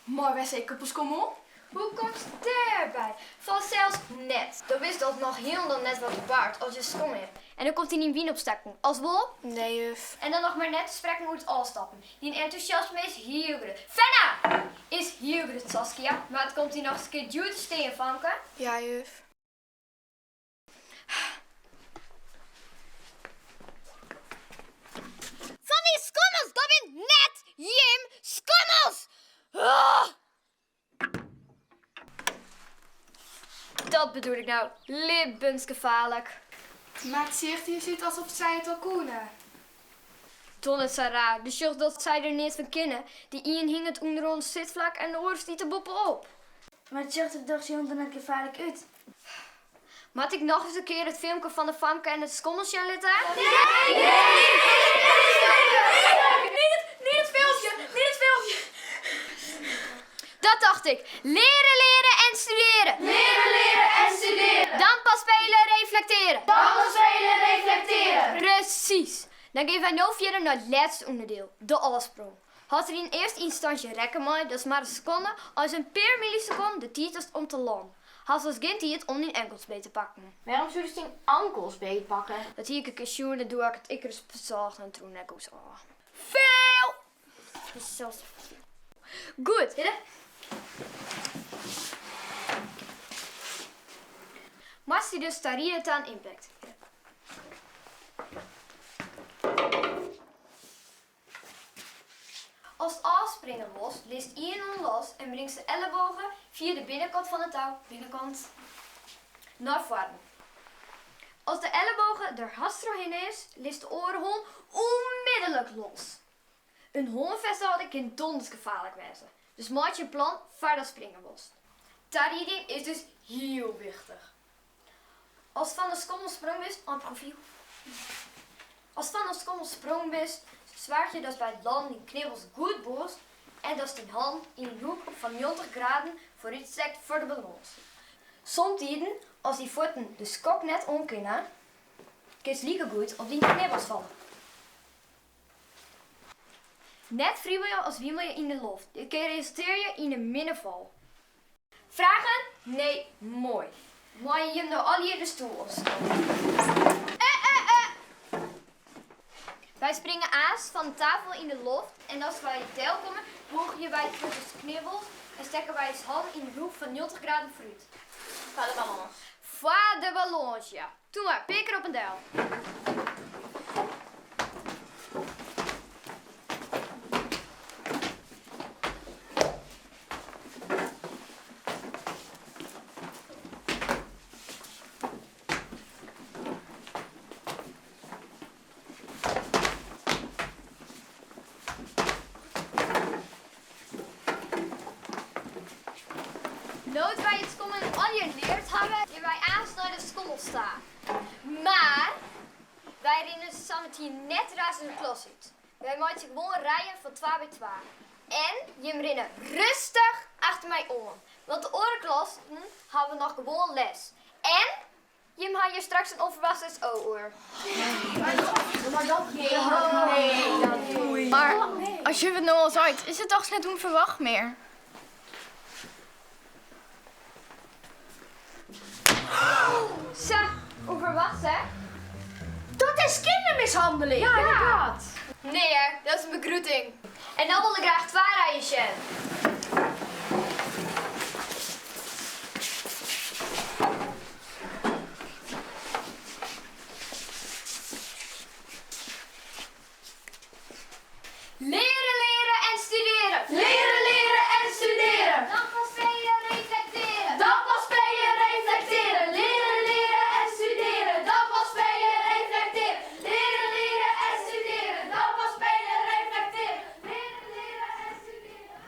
Mei wc-koppel skommel? Hoe komst dêrby? Fansels net. Do witst dochs noch hielendal net wat der bart as je skommelje. En dan komt yn dyn wyn opstekken. As wol? Nee, juf. En dan noch mar net te sprekken oer it ôfstappen. Dyn entûsjasme is hiel grut. Fenna! Is hiel grut, Saskia. Mar it komt dy noch ris in kear djoer te stean, famke. Ja, juf. Fan dy skommels, dat binne net jim skommels! Ah! Dat bedoel ik nou, libbensgefaarlik. Mar it seach der út asof sy it al koene. Doch net sa raar, do sjochst dat sy der neat fan kinne. De ien hinget ûnderoan it sitflak en de oar stiet der boppe-op. Mar it sjocht der dochs hielendal net gefaarlik út. Moat ik nochris in kear it filmke fan de famke en it skommel sjen litte? Net it filmke, net it filmke. Dat tocht ik. Leare, leare en studeare. Leare, leare en studeare. Dan pas spelen, reflekteare. Dan pas spelen, reflekteare. Presys. Dan gean wy no fierder nei it lêste ûnderdiel, de ôfsprong. Hâld der yn earste ynstânsje rekken mei datst mar in sekonde, eins in pear millisekonden de tiid hast om te lânen. Hast dus gjin tiid om dyn ankels beet te pakken. Wêrom soest dyn ankels beet pakke? Dat hie ik in kear sjoen en doe ha ik it ek ris besocht en toen ek oes ôf. Veel! Goed. Moatst dy dus tariede ta in impact. Ast ôfspringe wolst, litst ien hân los en bringst de ellebôge fia de binnenkant fan it tou, binnenkant, nei foaren. As de ellebôge der hast trochhinne is, litst de oare hân ûnmiddellik los. In hân fêsthâlde kin donders gefaarlik wêze, dus meitsje in plan foardatst springe wolst. Tarieding is dus hiel wichtich. Ast fan de skommel sprong bist, ein profyl. Ast fan de skommel sprong bist, soargje datst by it lânen dyn knibbels goed bûgst en datst dyn hannen yn in hoek fan 90 graden foarút strekt foar de balâns. Somtiden, as dyn fuotten de skok net oankinne, kinst likegoed op dyn knibbels falle. Net fribbelje as wimelje yn de loft, dit kin resultearje yn in minne fal. Fragen? Nee, moai. Meie jim no allegear de stoel opskowe? Eh, eh, eh! Wy springe aanst fan de tafel yn de loft en as wy delkomme, bûgje wy troch ús knibbels en stekke wy ús hannen yn in hoek fan 90 graden foarút. Foar de balâns. Foar de balâns, ja. Toe mar, pear kear op en del. No't wy it skommeljen allegear leard hawwe, gean wy aanst nei de skommelstaaf. Mar wy rinne sametien net razend de klas út. Wy meitsje gewoan rijen fan twa by twa. En jim rinne rêstich achter my oan, want de oare klassen hawwe noch gewoan les. En jim ha hjir straks in ûnferwachts SO oer. Mar as juf it no al seit, is it dochs net ûnferwacht mear? Sa, ûnferwachts hè? Dat is kindermishandeling! Ja, inderdaad. Nee hear, dat is in begroeting. En dan wol ik graach twa rijen sjen. Leren, leren en studeren. Leren, leren en studeren. Dan pas ben je reflecteren. Dan pas ben je reflecteren. Leren, leren en studeren. Dan pas ben je reflecteren. Leren, leren en studeren. Dan pas ben je reflecteren. Leren, leren en studeren.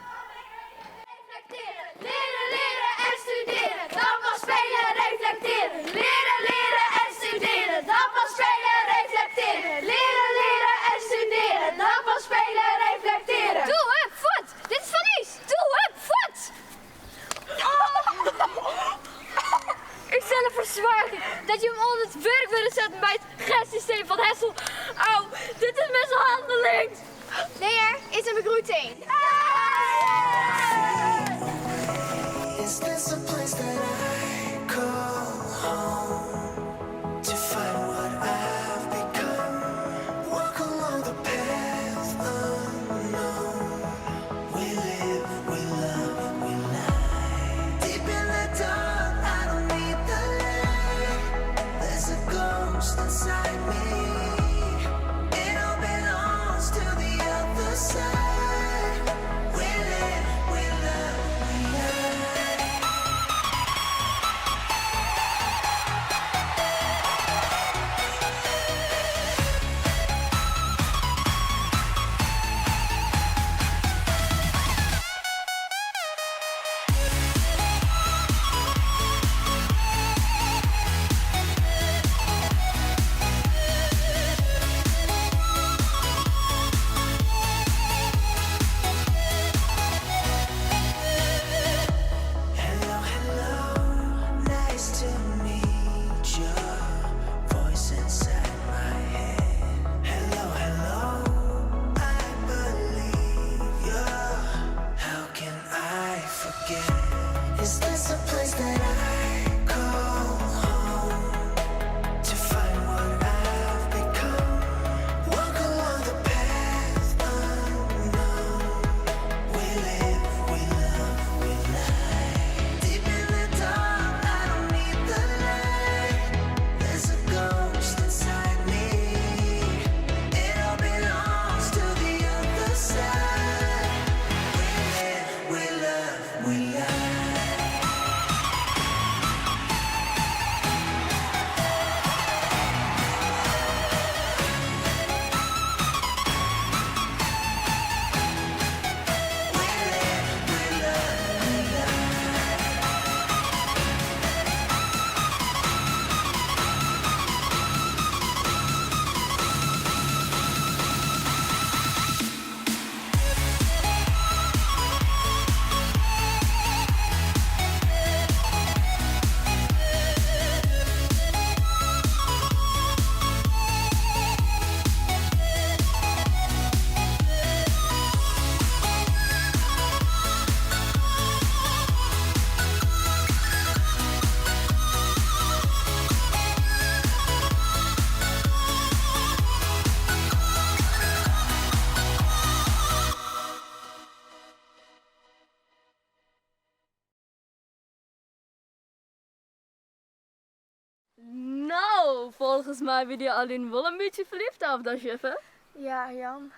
Folgens my wie dy Aline wol in bytsje ferlyfd op dat juffe. Ja, Jan.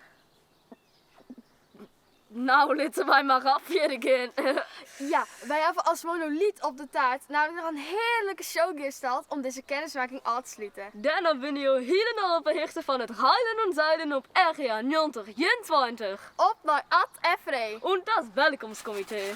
Nou, litte wy mar rap fierder gean. Ja, wy hawwe as monolith op de taart namelijk noch in hearlike show gearstald om dizze kennismakking ôf te sluten. Dêrnei binne jo hielendal op 'e hichte fan it reilen en zeilen op RGA 9021. Op nei Ad en Free. Und das Welkomstkomitee.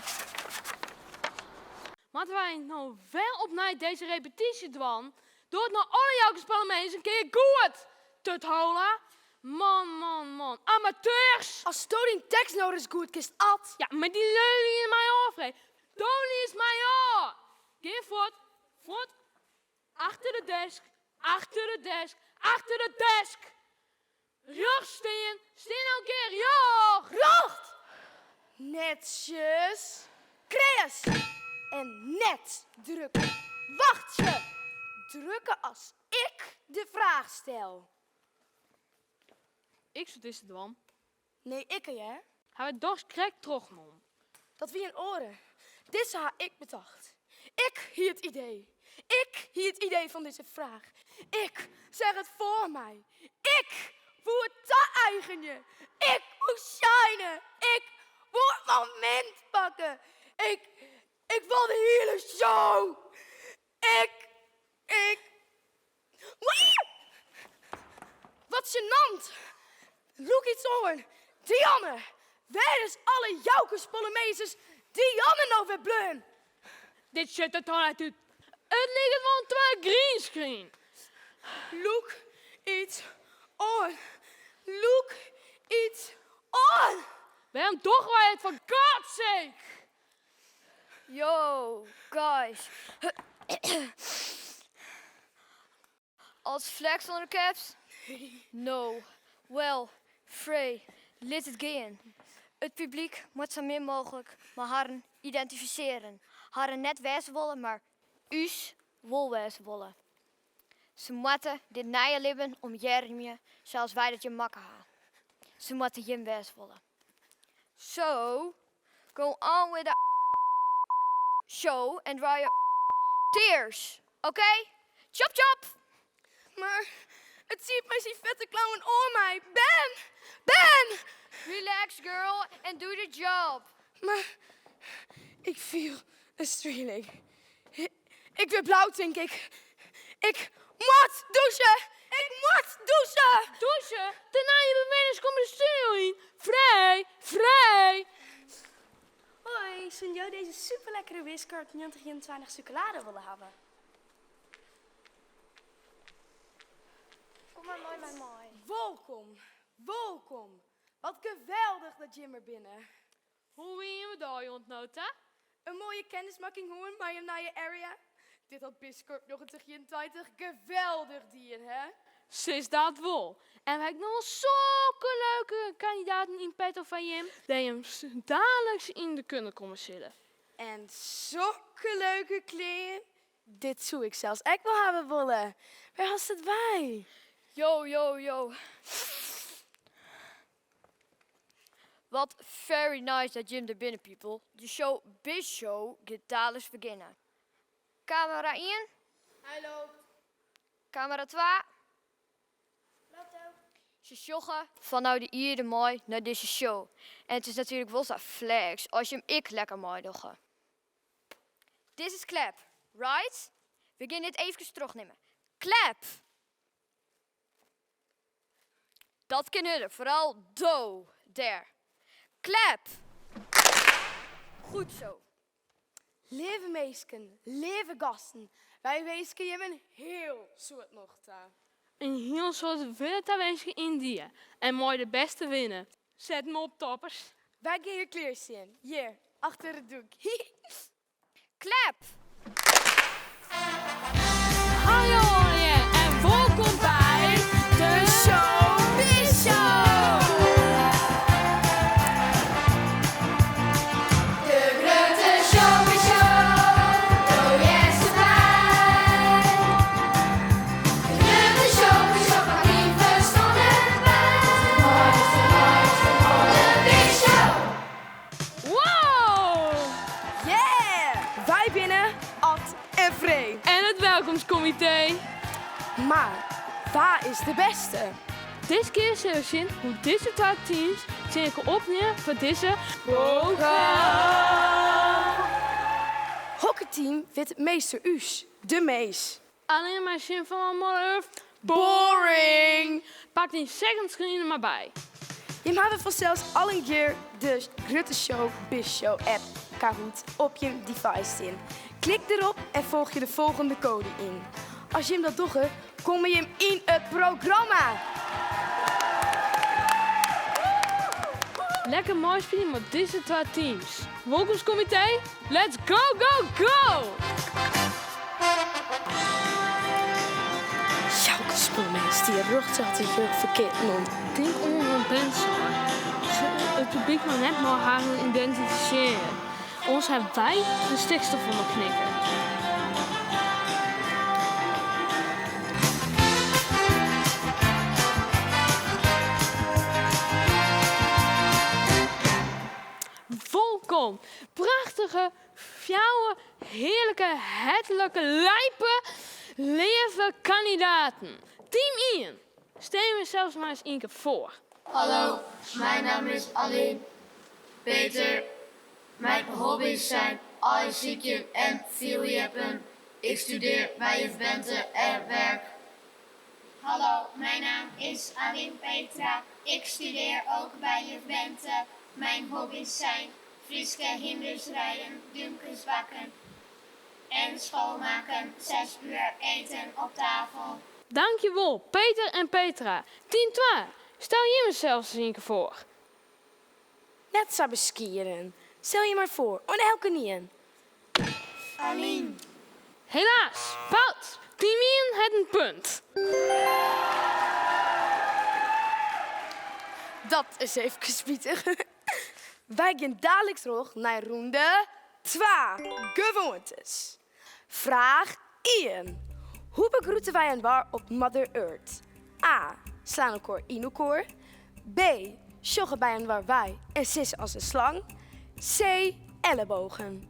Moatte wy no wer opnij dizze repetysje dwaan? Doch it no alle jouke eens in kear goed! Tuthola! Man, man, man. Amateurs! As do dyn tekst no ris goed kinst, Ad. Ja, mar dy lju liene my ôf, Free. Do liest my ôf! Gean fuort, fuort. Achter de desk, achter de desk, achter de desk! Rjocht stean, stean no in kear rjocht! Rjocht! Netsjes. Kreas! En net drukke. Wachtsje! Drukke as ik de fraach stel. Ik soe dizze dwaan. Nee, ikke hear. Ha wy dochs krekt trochnommen. Dat wie in oare. Dizze ha ik betocht. Ik hie it idee. Ik hie it idee fan dizze fraach. Ik seach it foar my. Ik woe it ta-eigenje. Ik woe shinen. Ik woe it momint pakke. Ik, ik wol de hiele show. Ik, ik. Wat gênant! Lûk iets oan. Dianne, wêr is alle joukespollemezers Dianne no wer bleaun? Dit sjocht der toch net út. It liket wol in twadde greenscreen. Lûk iets oan. Lûk iets oan! Wêrom dogge wy it for God's sake? Yo, guys. Als flex onder de caps? No. Well, Frey, lit it gean. It publyk moat sa min mooglik mei harren identifisearjen. Harren net wêze wolle, mar ús wol wêze wolle. Se moatte dit nije libben omearmje sa as wy dat hjir makke ha. Se moatte jim wêze wolle. So, go on with the show and dry your tears, okay? Chop chop! Mar it siet mei syn fette klauwen oan my. Ben! Ben! Relax girl and do the job. Mar ik fiel in strieling. Ik wurd blau, tink ik. Ik moat dûse! Ik moat dûse! Dûse? De nije bewenners komme de studio yn. Frij! Frij! Hoi, soene jo dizze superlekkere Wiscard 1921 sûkelade wolle hawwe? Kom mar mei my mei. Wolkom, wolkom. Wat geweldich dat jim der binne. Hoe wie jim dei oant no ta? In moaie kennismakking hân mei jim nije area. Dit hat Biscorp 1921 geweldich dien, hè? Sis dat wol. En wy ha noch wol sokke leuke kandidaten yn petto foar jim, dêr't jim daliks yn de kunde komme sille. En sokke leuke klean. Dit soe ik sels ek wol hawwe wolle. Wêr hast it wei? Yo, yo, yo. Wat very nice dat jim der binne, people. De show Biz Show giet daliks begjinne. Kamera ien. Hy loopt. Kamera twa. Loopt ook. Se sjogge fanôf de ierde mei nei dizze show. En it is natuerlik wol sa flex as jim ek lekker meidogge. This is clap, right? We gean dit eefkes trochnimme. Clap! Dat kin hurder, foaral do dêr. Clap! Goed zo. Leave minsken, leave gasten, wy winskje jim in hiel soad nocht ta. In hiel soad wurde tawinske yndie en mei de bêste winne. Set 'm op, toppers. Wy gean hjir klear stean, hjir, achter it doek. Clap! Hallo allegear en wolkom by de Showbiz Show! De grutte Showbiz Show, do hearst derby. De grutte Showbiz Show fan dyn ferstân derby. De moaiste, moaiste, de Biz Show! Wow! Yeah! Wy binne Ad en Free. En it welkomstkomitee. Mar. Wa is de bêste? Dizze kear sille we sjen hoe't dizze twa teams tsjin elkoar opnimme foar dizze pokaal. Hokker team wit it measte ús, de mees? Allinne mar sjen fan Mother Earth? Boring! Pak dyn second screen der mar by. Jim hawwe fansels al in kear de Grutte Show Bist Show app Kahoot op jim device stean. Klik derop en folgje de folgjende code yn. As jim dat dogge, komme jim yn it programma! Lekker meispylje mei dizze twa teams. Wolkomstkomitee, let's go go go! Sjouke Spulmens die rjochts hat de jurk ferkeard nommen. Tink oan wat Ben sei. Se it publyk mar net mei harren identifisearje. Oars ha wy de stikstof oan de knikker. Wolkom, prachtige, fjouwer, hearlike, hertlike, lijpe, leave kandidaten. Team ien, stel josels mar ris ien kear foar. Hallo, mijn naam is Aline. Peter. Mijn hobby's zijn aaisykjen en fierljeppen. Ik studeer bij juf Bente en werk. Hallo, mijn naam is Aline Petra. Ik studeer ook bij juf Bente. Mijn hobby's zijn Fryske hynders riden, dúmkes bakken en schoonmaken. 6 uur eten op tafel. Dankjewol, Peter en Petra. Team twa, stel jimmesels ris ien kear foar. Net sa beskieden. Stel je mar foar oan elkenien. Aline. Helaas, fout! Team ien hat in punt. Dat is eefkes spitich. Wy gean daliks troch nei rûnde twa, gewoantes. Fraach ien. Hoe begroete wy inoar op Mother Earth? A. Slaan elkoar yn elkoar. B. Sjogge by inoar wei en sisse as in slang. C. Ellebogen.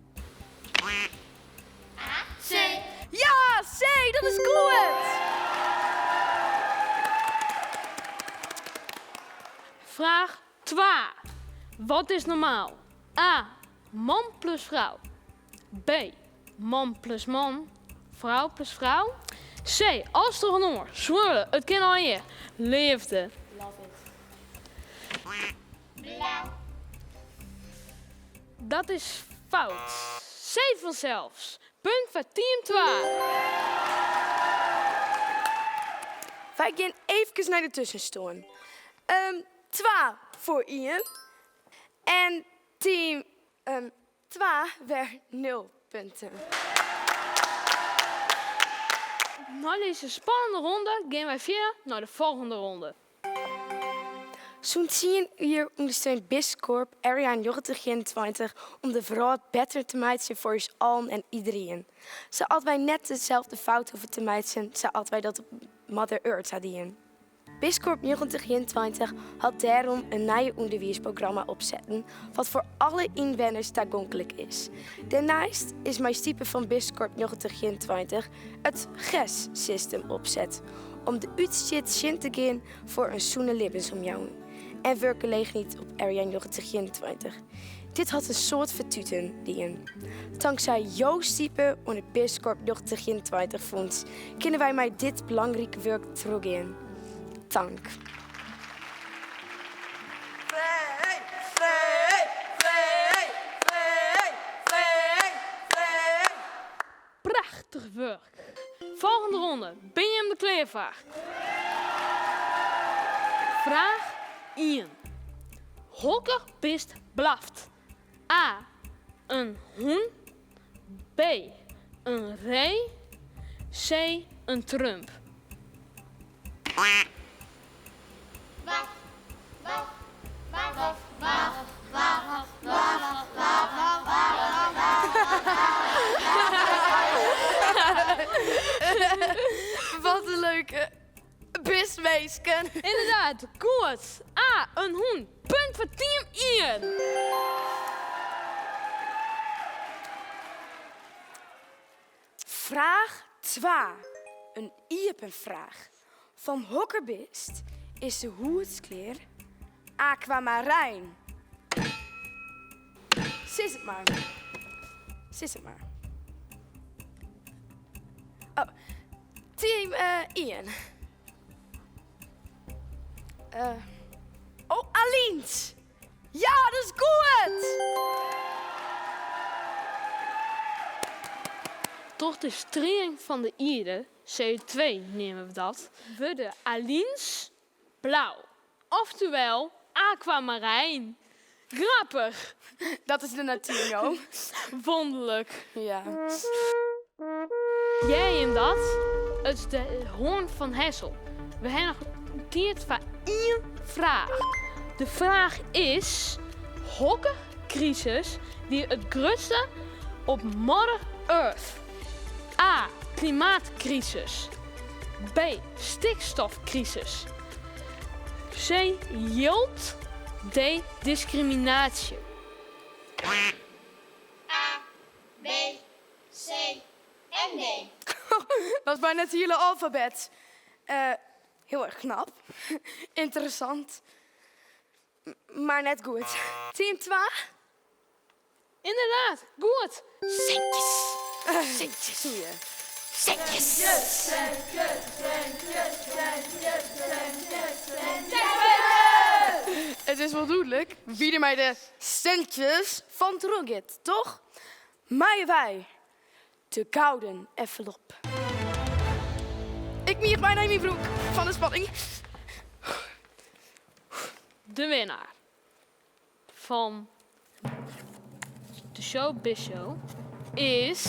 A. C. Ja, C, dat is goed! Fraach twa. Wat is normaal? A. Man plus frou. B. Man plus man, frou plus frou. C. Alles trochinoar, swirle, it kin allegear. Leafde. Love it. Blau. Dat is fout. C fansels. Punt foar team twa. Wy gean eefkes nei de tuskenstân. Twa foar ien en team Twa wer nul punten. Nei dizze spannende ronde gean wy fierder nei de folgjende ronde. Sûnt tsien jier ûndersteunt Biscorp Area 1921 om de wrâld better te meitsjen foar ús allen en iderien. Sadat wy net deselde fout hoege te meitsjen sa't wy dat op Mother Earth ha dien. Biscorp 1921 hat dêrom in nije ûnderwiisprogramma opsetten wat foar alle ynwenners tagonklik is. Dêrneist is mei stipe fan Biscorp 1921 it GES-system opset om de útstjit tsjin te gean foar in sûne libbensomjouwing en wurkgelegenheid op Area 1921. Dit hat in soad fertuten dien. Tanksij jo stipe oan it Biscorp 1921 Fûns kinne wy mei dit belangrike wurk trochgean. Tank. Prachtich wurk! Folgjende ronde, binne jim der klear foar? Fraach ien. Hokker bist blaft? A. In hûn. B. In ree. C. In trump. Wat in leuke bistminsken. Inderdaad, goed. A. In hûn. Punt foar team ien. Fraach twa, in iepen fraach. Fan hokker bist is de hûdsklear akwamarijn? Sis it mar. Sis it mar. Oh, team ien. Oh, Alient! Ja, dat is goed! Troch de strieling fan de ierde, CO2 neame we dat, wurde aliens blau, oftewel akwamarijn. Grappich! Dat is de natuer, no. Wonderlik. Ja. Hear jim dat? It is de hoarn fan Hessel. We ha noch tiid foar ien fraach. De fraach is, hokker krisis wie it grutste op Mother Earth? A. Klimaatkrisis. B. Stikstofkrisis. C. Jild. D. Diskriminaasje. A, B, C en D. Dat is bijna het hele alfabet. Heel erg knap. Interessant. Maar net goed. Team 2? Inderdaad, goed. Centjes. Centjes. Doe je. Centjes. Centjes, centjes, centjes, centjes, centjes. Het is wel duidelijk wie er mij de centjes van teruggeeft, toch? Maar wij, de gouden envelop. Ik mier bijna in mijn broek van de spanning. De winnaar van de Show Biz Show is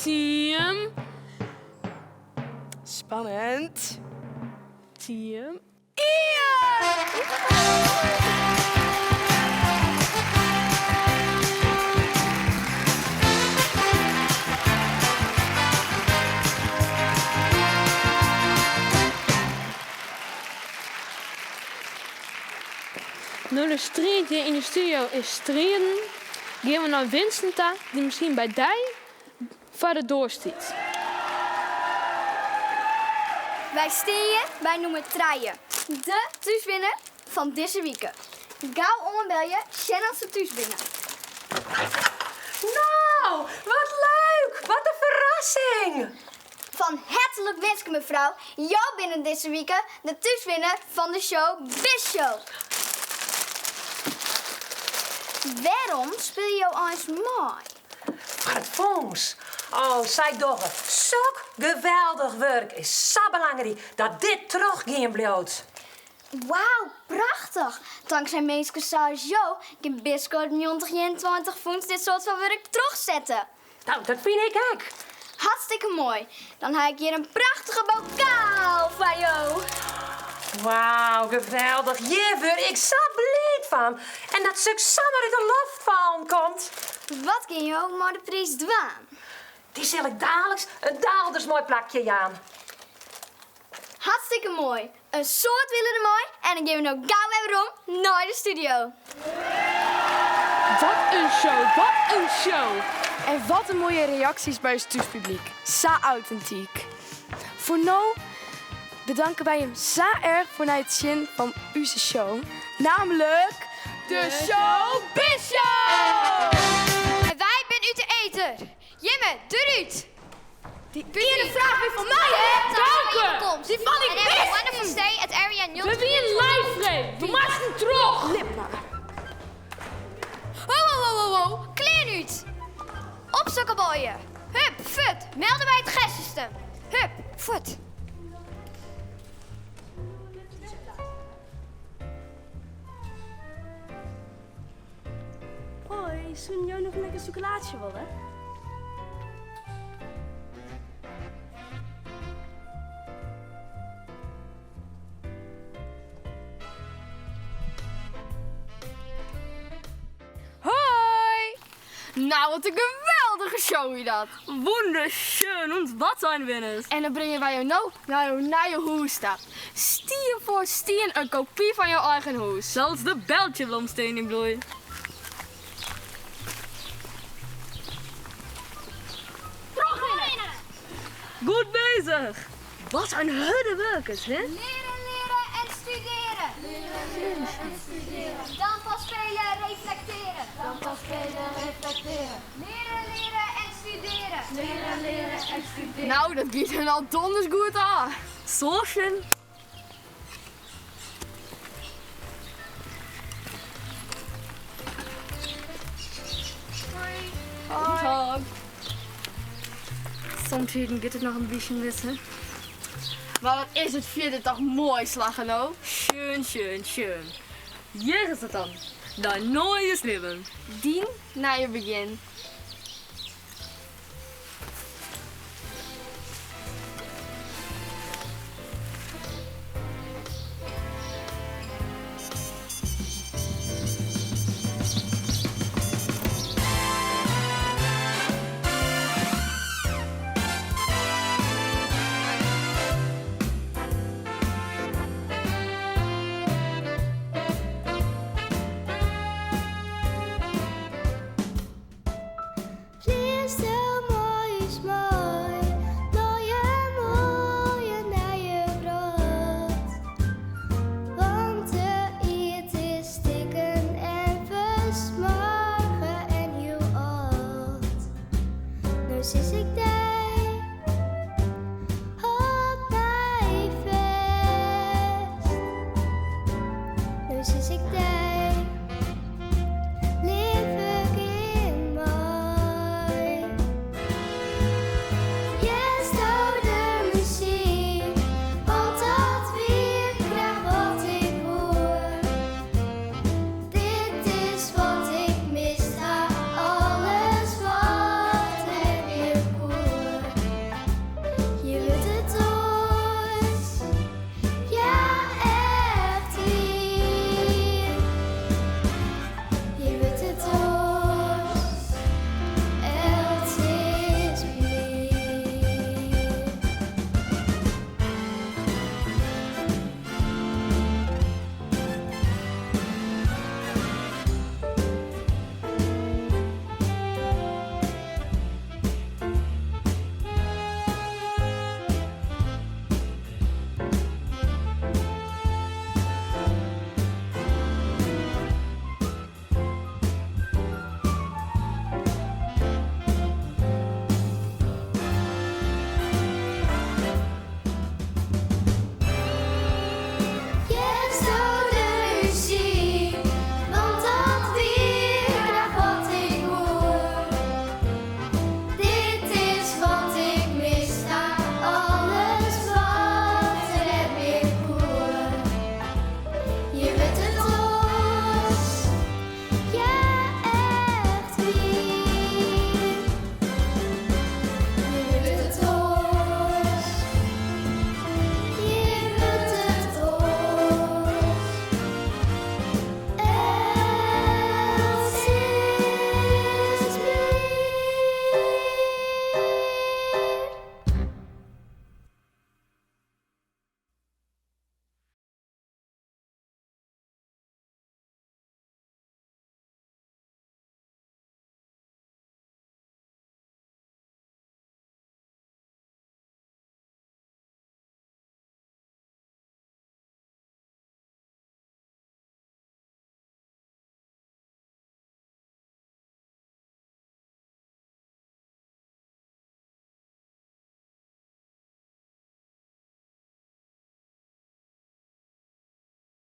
team... Spannend. Team No de striid hjir yn de studio is striden, gean we nei Winston ta, dy't miskien by dy foar de doar stiet. Wy stean hjir by nûmer trije, de thúswinner fan dizze wike. Gau oanbelje, sjen oft se thús binne. No, wat leuk! Wat in ferrassing! Fan hertlik winske mefrou, jo binne dizze wike de thúswinner fan de Show Biz Show. Wêrom spylje jo eins mei? Foar it fûns. Oh, sy dogge sok geweldich wurk. Is sa belangryk dat dit trochgean bliuwt. Wauw, prachtich! Tanksij minsken sa as jo kin Biskop 1921 fûns dit soart fan wurk trochsette. No, dat fyn ik ek. Hartstikke moai. Dan ha ik hjir in prachtige bokaal foar jo. Wauw, geweldich. Hjir wurd ik sa bliid fan. En dat soks samar út de loft fallen komt. Wat gean jo mei de priis dwaan? Dy sil ik daliks in daalders moai plakje jaan. Hartstikke moai. In soad wille dermei en dan gean we no gau wer werom nei de studio. Wat in show, wat in show! En wat in moaie reaksjes by ús thúspublyk. Sa autentyk. Foar no bedanke wy jim sa erch foar nei it sjen fan ús show, namelijk de Show Biz Show! En wy binne út de eter. Jimme, derút! Dy iene fraach wie fan my, hè? Danke! Dy fan ik wist! We wienen live freed. We moasten troch! Lip mar. Ho, ho, ho, ho, ho, klean út! Opsokkebalje! Hup, fut, melde by it gestsystem. Hup, fuort. Hoi, soenen jo noch in lekker sûkelaadsje wolle? Hoi! Nou, wat in geweldige show wie dat. Wunderschön und wat ein winners. En dan bringe wy jo no nei jo nije hûs ta. Stien foar stien in kopy fan jo eigen hûs. Sels de beltsjeblom stean yn bloei. Trochrinne! Goed bezich! Wat in hurde wurkers, hè? Leren, leren en studeren. Leren, leren en studeren. Dan pas spelen, reflecteren. Dan pas spelen, reflecteren. Leren, leren en studeren. Leren, leren en studeren. Nou, dat giet hun al donders goed aan. Zo schön. Hoi. Somtiden giet it noch in bytsje wisse. Maar wat is it fierder toch moai slagge no? Schön, schön, schön. Hjir is it dan. Dyn nije libben. Dyn nije begjin.